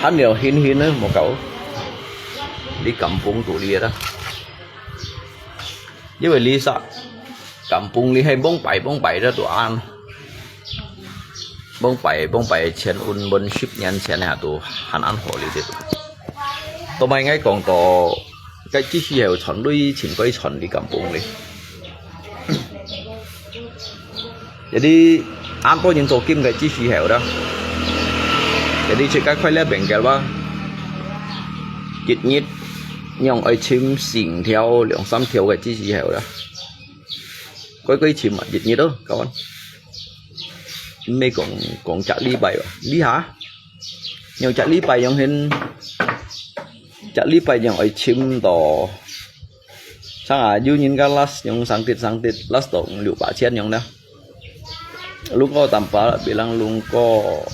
還有興興呢，無搞。你敢崩肚裡啦。 因為你煞，敢崩你係崩擺崩擺个都恁，崩擺崩擺前，穩穩十年前啊，都還恁好哩个。都毋係𠊎講到，該只時候傳鐳，前該傳你敢崩哩。 Jadi，恁多人做金个只時候啦。Jadi，自家開了bengkel哇，一日，樣愛尋四條、兩三條个只時候啦。該該尋啊，一日咯，kawan。毋係講，講隻禮拜哇，你哈？樣隻禮拜樣形，隻禮拜樣愛尋到 Sang啊，有人个last用上跌上跌，last到五六百千樣呢。Lungko tanpa bilang lungko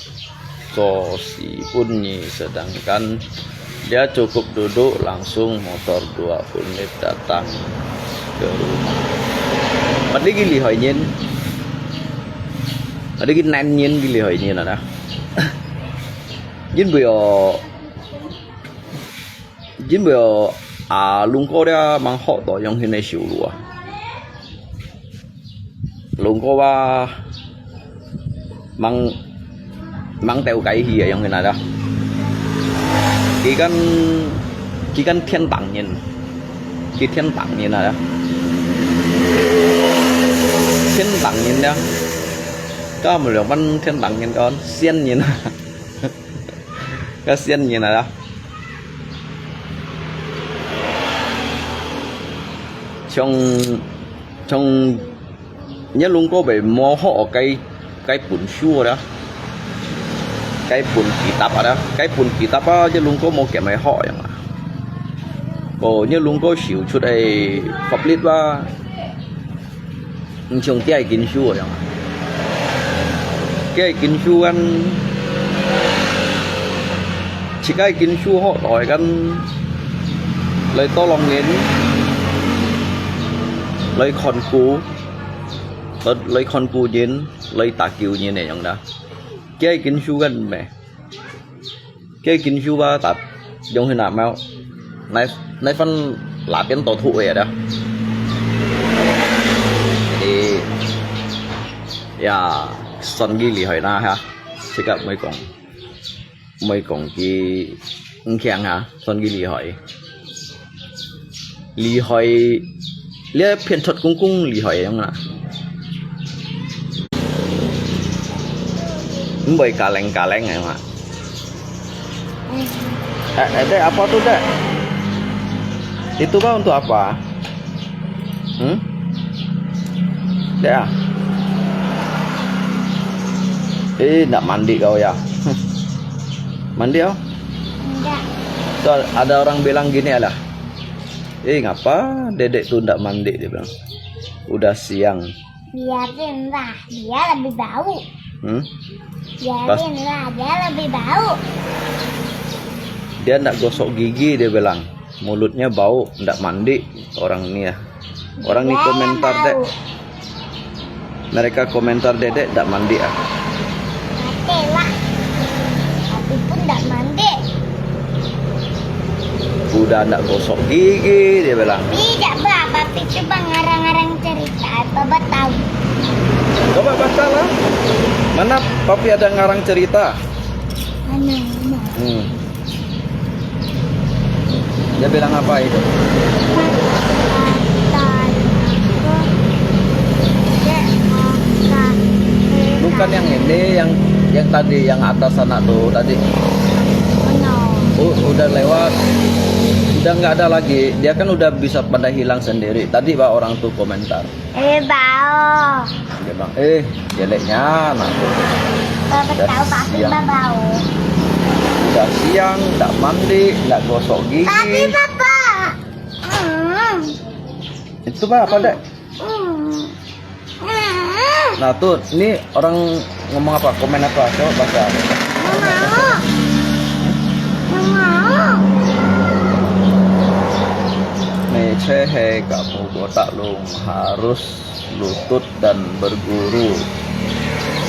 so si bunyi, sedangkan dia cukup duduk langsung motor dua puluh menit datang ke rumah. Mati gili hoy nyin. Mati gili nyin gili hoy nyin ana. Jin buyo 因為哦，啊，龍哥咧，吂學到樣形个手路啊。龍哥啊，吂，吂鬥雞去个樣形來啦。佢跟，佢跟天堂人，佢天堂人來啦。天堂人咧，跟我們兩班天堂人跟仙人啊。 个仙人來啦。像，像，你龍哥會無好該，該本書啦，該本kitab啊啦，該本kitab啊，你龍哥無兼來學樣啊。哦，你龍哥修出个法律啊， 毋像這經書樣啊。這經書kan，自家經書學來kan，來tolong人，來看顧，來，來看顧人，來搭救人个樣啦。這經書kan毋係。 該經書啊，tapi用去拿mau，那，那份拉邊到土位啊。Jadi，ya，算佢厲害啦哈，自家毋會講，毋會講佢毋強哈，算佢厲害。 厲害，這片出公公厲害樣啊。毋會kaleng-kaleng樣啊。Eh, eh, Dek, apa tu, Dek? Itu kan untuk apa? Hmm? Dek ah? Eh, nak mandi kau ya? Mandi kau? Enggak. Tu ada orang bilang gini lah. Eh, ngapa dedek tu ndak mandi, dia bilang. Udah siang. Biarin lah, dia lebih bau. Hmm? Biarin lah, dia lebih bau. Dia ndak gosok gigi, dia bilang. Mulutnya bau, ndak mandi orang ni ya. Orang ni komentar, Dek. Mereka komentar dedek ndak mandi ah. Mati lah. Aku pun ndak mandi. Udah ndak gosok gigi, dia bilang. Tidak, Bah. Papi coba ngarang-ngarang cerita. Apa Bah tahu? Coba baca lah. Mana Papi ada ngarang cerita? Mana, mana? Hmm. Dia bilang apa itu? Bukan yang ini, yang, yang tadi, yang atas sana tu tadi. Oh, udah lewat. Udah nggak ada lagi, dia kan udah bisa pada hilang sendiri. Tadi bah orang tu komentar. Eh, bau. Dia bilang, "Eh, jeleknya anakku. Bapak Udah tahu, Papi siang, bau." Udah siang, nggak mandi, nggak gosok gigi." Tapi, Papa. Hmm. Itu bah, apa, Dek? Hmm. Hmm. Nah, tuh, ini orang ngomong apa? Komen apa? Coba baca. Nggak mau. Nggak mau. 你車係甲毛過打龍 harus lutut dan berguru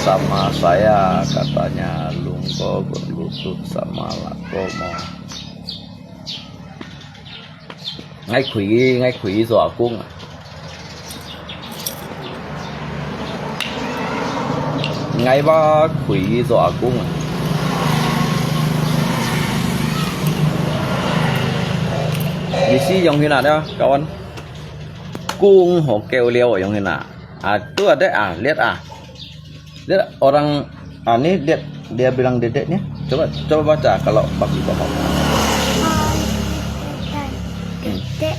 sama saya, katanya 龍哥 berlutut sama 老哥嘛。 𠊎可以，𠊎可以做阿公啊。𠊎話可以做阿公啊。你是用去哪的啊？Kawan，公和狗了用去哪？啊，都ada啊，lihat啊。 Dia orang, ah, ni dia, dia bilang dedeknya. Coba, coba baca kalau Papi paham. Hmm. Dedek,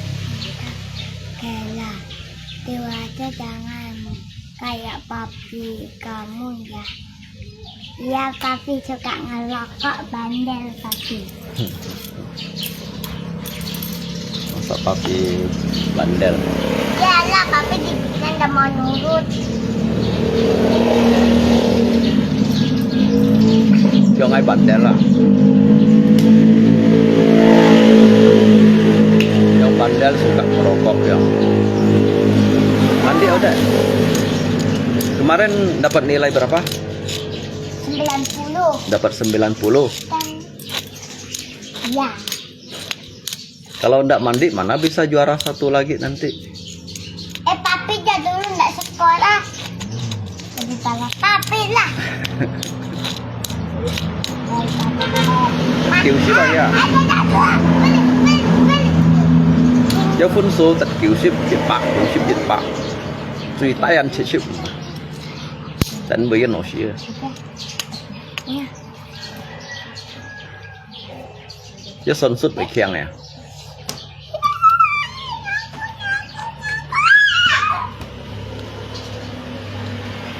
kela, dewasa jangan kayak Papi kamu ya. Iya, Papi suka ngerokok, bandel Papi. Masa Papi bandel? Iyalah, Papi dibilang dah mau nurut. Yang ai bandel lah. Yang bandel suka merokok ya. Nanti udah. Kemarin dapat nilai berapa? Sembilan puluh. Dapat sembilan puluh. Dan, ya. Kalau ndak mandi, mana bisa juara satu lagi nanti? Eh, Papi dah dulu ndak sekolah. Jadi salah Papi lah. Kiu sip aja. Ayo, tak ada. Balik, balik, balik. 要分數得九十一百，九十一百，最低人七十五，真袂要老師啊。Iya. 一算術會強呀。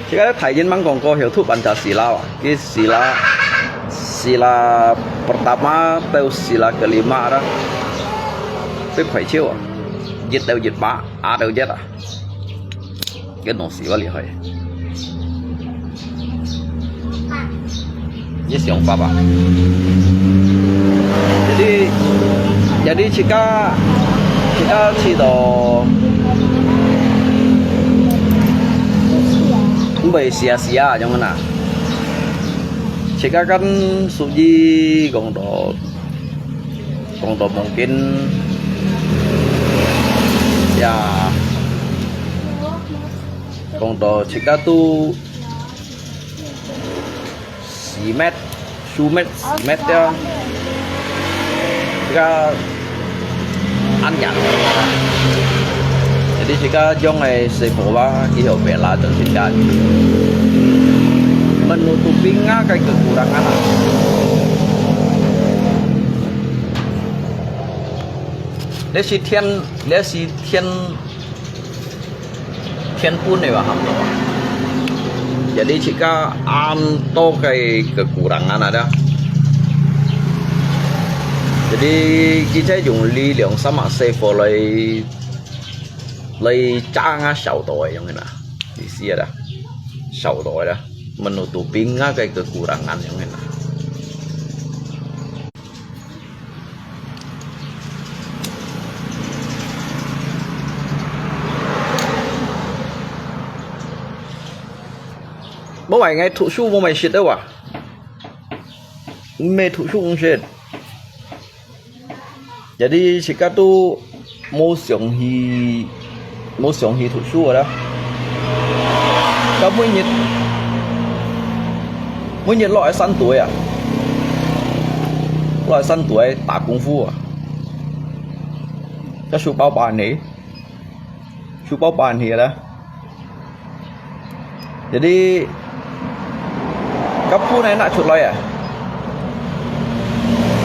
這個大人吂講過，曉得搬家死啦啊，佢死啦，死啦pertama到死啦kelima啦，最快手啊，一到一百，二到一啊。 Cái nông sĩ quá厲害. Ini siang papa. Jadi, jadi cika, cika ci to. Mbai sia-sia yang mana? Cika kan suji gong to. Gong to mungkin, ya, gong to cika tu simet, sumet, simet ya. Cika anyar. Jadi cika jong ai sekolah iho bela to cika. Menutupi nga kai kekurangan. 這係天，這係天，天分个吧，差不多。Jadi cika恁多个kekurangan ada. Jadi kita用力量sama sepo來，來加啊少多个樣个啦，意思啊啦，少多个啦，menutupi nga个kekurangan樣个啦。 Mawai ngai 讀書 mawai sit awak. Mawai 讀書 sit. Jadi cika tu 無想去，無想去讀書个啦。佢每日，每日落來山肚啊，落來山肚打功夫啊。佢書包搬去，書包搬去啦。 Jadi，該布呢拿出來啊，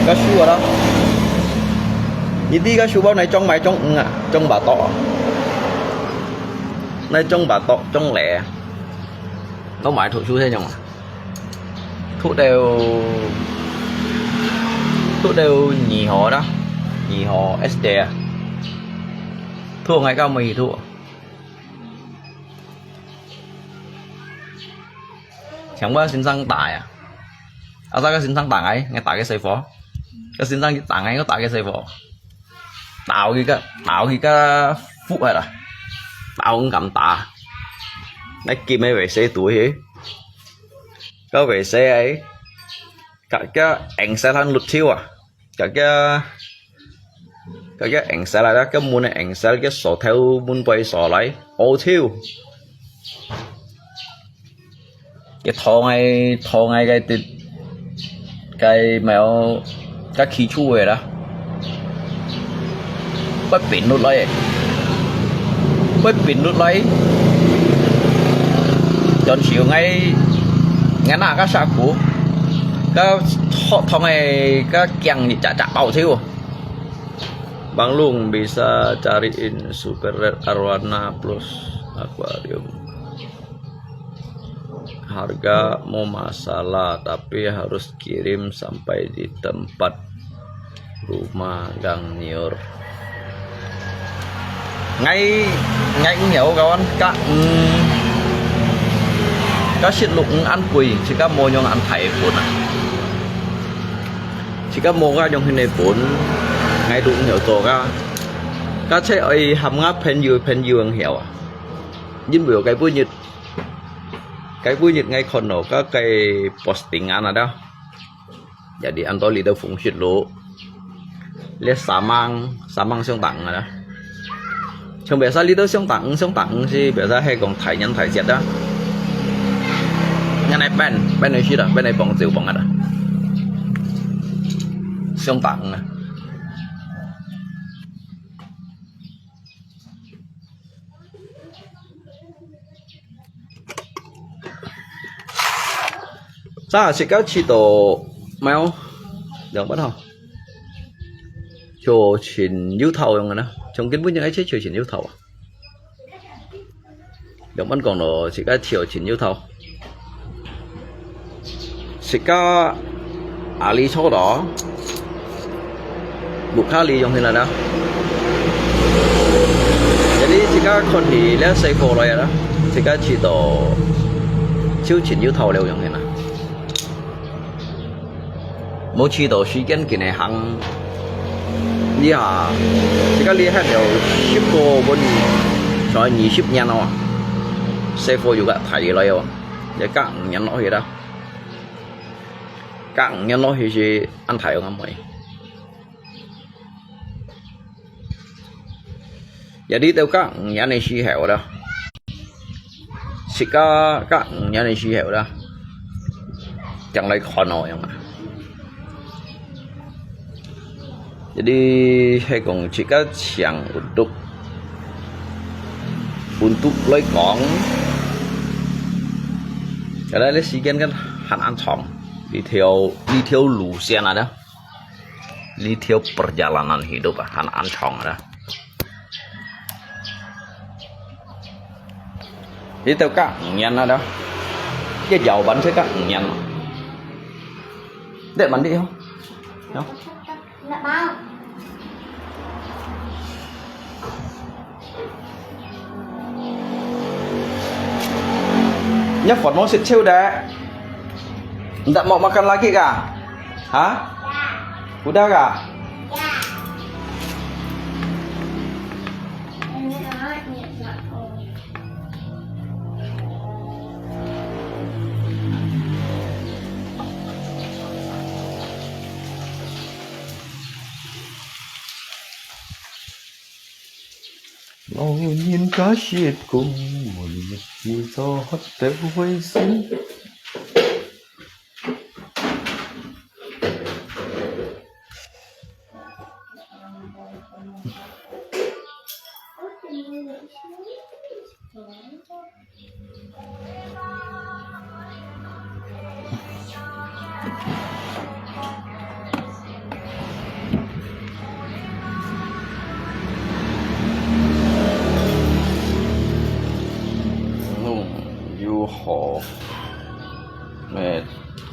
該書啊啦，你知个書包你裝買裝五啊，裝把刀啊，你裝把刀裝嚟啊，都買讀書先用啊，讀到讀到二號啦，二號 S D 啊，讀𠊎个每讀。 像𠊎先生打呀，啊，該先生打𠊎，𠊎打佢細伙，該先生打𠊎，𠊎打佢細伙，打佢个，打佢个服啊啦，打毋敢打，該金个衛生肚去，該衛生哎，該个紅色還綠條啊。 該个，該个紅色來啦，該門个紅色，該鎖頭門背鎖來，好臭。該拖𠊎，拖𠊎个，該無，該起臭个啦。會pinlutlah，會pinlutlah。當時𠊎，𠊎拿个石牯，該拖，拖个，該驚一隻隻爆臭。 Bang Long bisa cariin super red arwana plus akuarium. Harga mau masalah, tapi harus kirim sampai di tempat rumah Gang Niur. 𠊎，𠊎毋曉个，該，嗯，該色綠魚恁貴，自家無用恁大个本啊。自家無个用恁个本，𠊎都毋曉做个。該切愛喊𠊎朋友，朋友正曉啊。因為該本日，該本日𠊎看到該个postingan啊， Jadi安到這兜紅色路，這三萬，三萬上等啊啦。像biasa這兜上等，上等是biasa係講大人大隻啊。恁樣分，分佢食啦，分佢幫手幫啊啦。上等啊。 Sa，自家試到，無，兩百號。就盡有頭樣个啦，從根本就愛切就盡有頭啊。兩百講咯，自家就盡有頭。 自家阿里坐到，屋下里用起來啦。Jadi自家看起這細貨來啦，自家試到就盡有頭了用起來。無試到時間緊个行，這下自家這下了十個分，才二十年哦，細貨又个大起來哦，也隔五年落去啦。 隔五年落去係恁大个妹。也你兜隔五年个時候啦，自家隔五年个時候啦，正來看哦，樣啊。 Jadi係講自家像untuk，untuk來講，原來這時間kan還恁長，這條，這條路線啊，這條perjalanan hidup啊，還恁長啊。這兜隔五年啊，這，這搖板係隔五年嘛。這蠻厲害哦。 Nyo, Fon, mau sit chiu dek. Ndak mau makan lagi kah? Hah? Udah kah?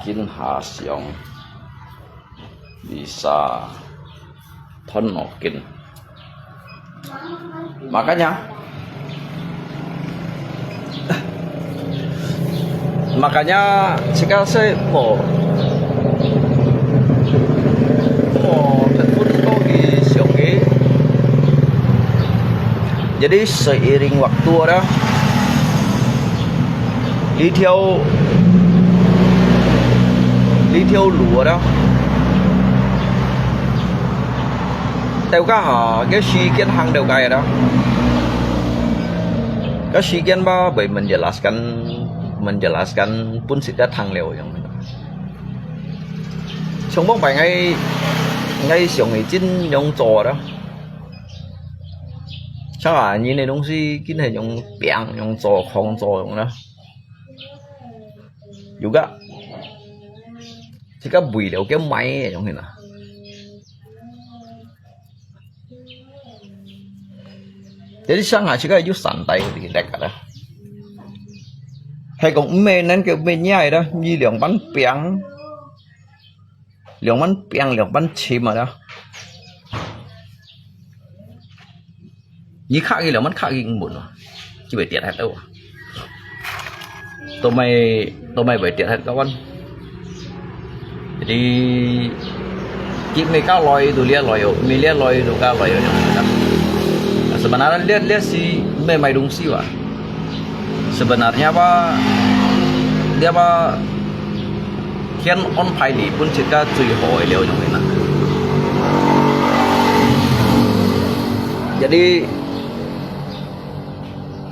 今下想，Lisa斷腦筋。Makanya, makanya自家係無，無結婚過个想个。Jadi seiring waktu ada, 這條，這條路啊，到家下个時間行到該啊，个時間吧，會menjelaskan，menjelaskan分自家聽了樣。像往擺𠊎，𠊎想个真樣做啦。像啊，人个東西，今係用餅，用做，空做用啦。 有个，自家為了个買个樣个啦。Jadi想下，自家有三代个歷史啦。係講毋係能夠毋係䀴啦，你兩班餅，兩班餅，兩班尋啊啦。 你客語了，乜客語英文啊，佢會跌忒到啊。都毋係，都毋係會跌忒到啊。Jadi，佢毋係該來就這來哦，毋係這來就該來哦，樣。Sebenarnya這，這係毋係買東西哇。Sebenarnya吧，這吧， 天安排你分自家最好个了樣个啦。Jadi，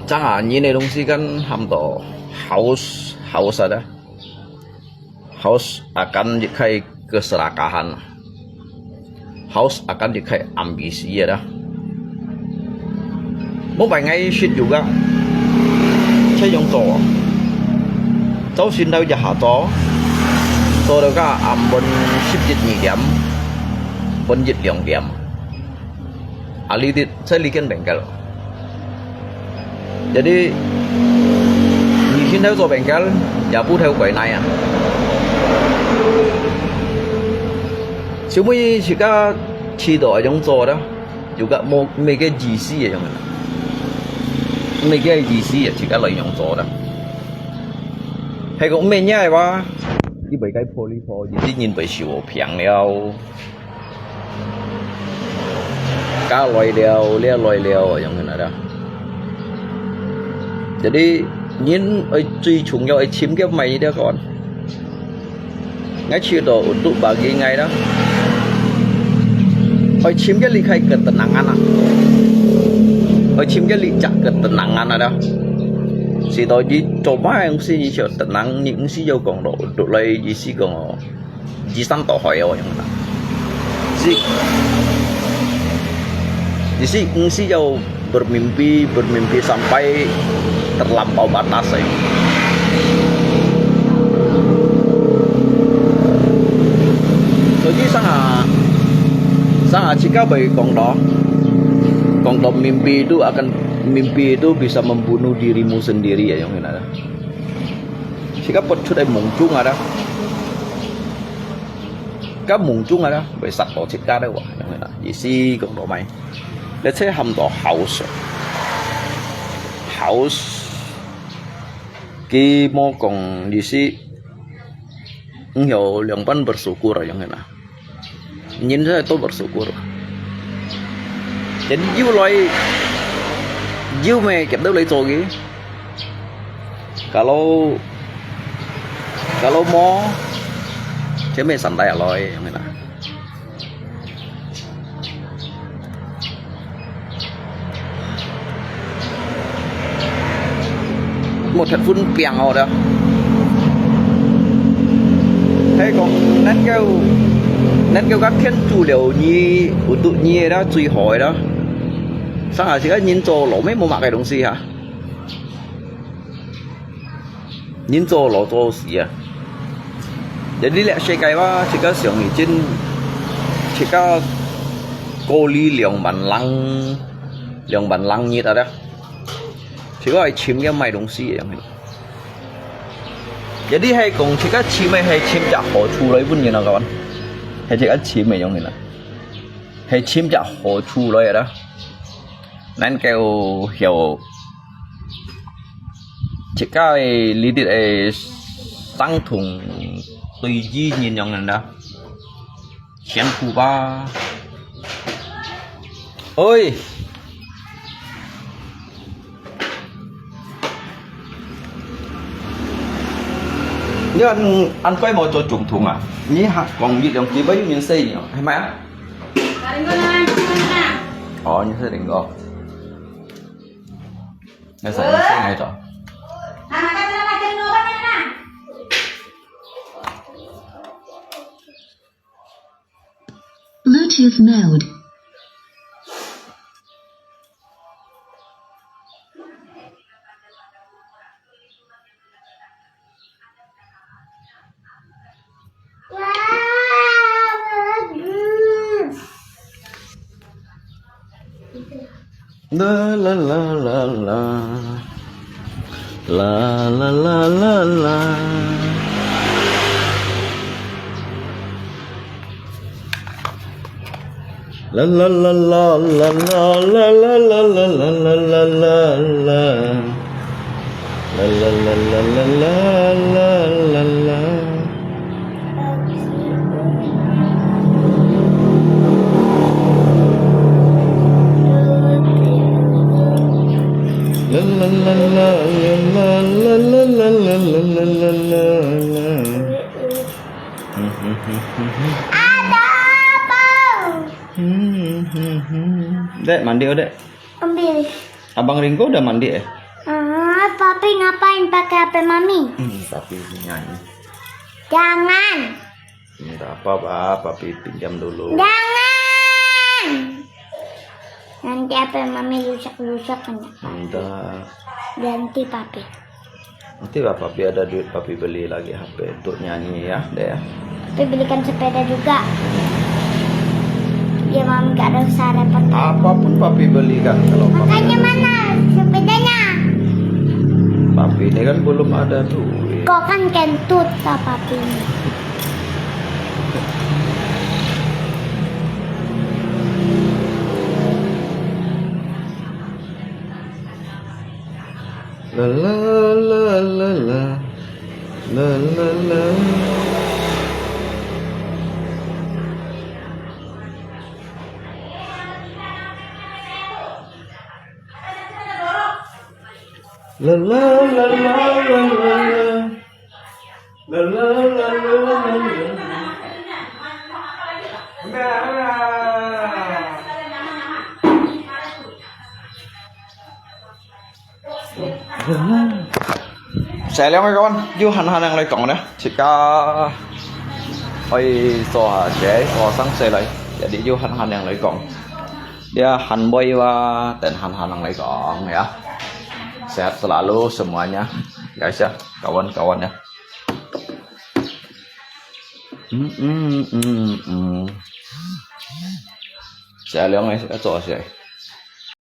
正下人个東西kan喊到haus，haus ada。Haus akan一个keserakahan。 Haus akan一个ambisi ada。Mobile ngai shit juga，這樣做，朝晨頭一下做，做到个暗晡十一二點，晡日兩點。啊，你哋在這間bengkel。Jadi，你現在做bengkel，也不透鬼奈啊。小妹自家 試到恁樣做啦，就个無，無个意思个樣啦。無个意思个，自家來樣做啦。係講無个話，你會該破哩破，有啲人會受病了，家來了，了來了，樣个啦。Jadi，人愛最重要愛尋个買了个。 Ngai試到untuk bagi ngai dah. Oi chim ke likai ketenangan ah. Oi chim ke licak ketenangan ah dah. Sida ji coba yang si cho tenang ni mesti yo kong do untuk lai ji si kong. Ji san to hoi yo yang dah. Si ji si mesti yo bermimpi, bermimpi sampai terlampau batas ai. Jadi sanga, sanga jika bai kong to, kong to mimpi itu akan, mimpi itu bisa membunuh dirimu sendiri ya yang ina. Jika pechut ai mungcung ada. Ka mungcung ada, bai sat to jika ada wah yang ina. Isi kong to mai. Let's say ham to house. House. Ki mo kong isi. Ngiau liang pan bersyukur yang ina. Nyin sa to bersyukur. Jadi you loi you me kep dau lai cho ki. Kalau kalau mo, cem me santai loi yang ina. Một thành phần piang ao đó. Hay còn nét kêu, nét kêu các thiên chủ liệu nhi, ủ tụ nhi đó, truy hỏi đó. Sao hả, chỉ có nhìn cho lỗ mấy một mạng cái đồng si hả? Nhìn cho lỗ cho si à? Jadi lek sekai wa, jika siang izin, jika koli liang ban lang, liang ban lang nyit ada. Jika ai chim ya mai dong si yang. Jadi係講自家尋个係尋隻好處來分人啊，kawan。係自家尋个樣形啊，係尋隻好處來啦。能夠曉自家个利益个相同對於人樣形啦。 辛苦吧。喂，你恁，恁快無做總統啊？你還講一兩句，不有人識你哦，係咪啊？哦，你係林哥。那啥，你識哪一種？ Bluetooth mode. 啦啦啦啦啦，啦啦啦啦啦。啦啦啦啦啦啦啦啦啦啦啦啦。 啦啦啦啦啦啦啦啦。啦啦啦啦啦啦啦啦啦啦啦啦啦。嗯哼哼哼哼。嗯哼哼。Dek, mandi, oh, Dek. Ambil. Abang Ringo udah mandi, eh? Ah, Papi ngapain pakai H P Mami? Hmm, Papi nyanyi. Jangan. Nggak apa-apa, Papi pinjam dulu. Jangan. Nanti H P Mami rusak-rusak kan. Nggak. Ganti Papi. Nanti lah Papi ada duit, Papi beli lagi H P untuk nyanyi ya, Dek ya. Papi belikan sepeda juga. Biar Mami gak ada usah repot. Apapun Papi belikan kalau Papi. Makanya mana sepedanya? Papi ini kan belum ada duit. Kok kan kentut lah Papi ini. La la la la la. La la la. La la la la la la la. La la la la la la. Sài liang ơi kawan, yu han han yang lai kong ne, chika ơi so ha che, so sang se lai, jadi yu han han yang lai kong. Ya han boy wa, dan han han yang lai kong ya. Sehat selalu semuanya, guys ya, kawan-kawan ya. Hmm, hmm, hmm, hmm. Sài liang ơi, so se.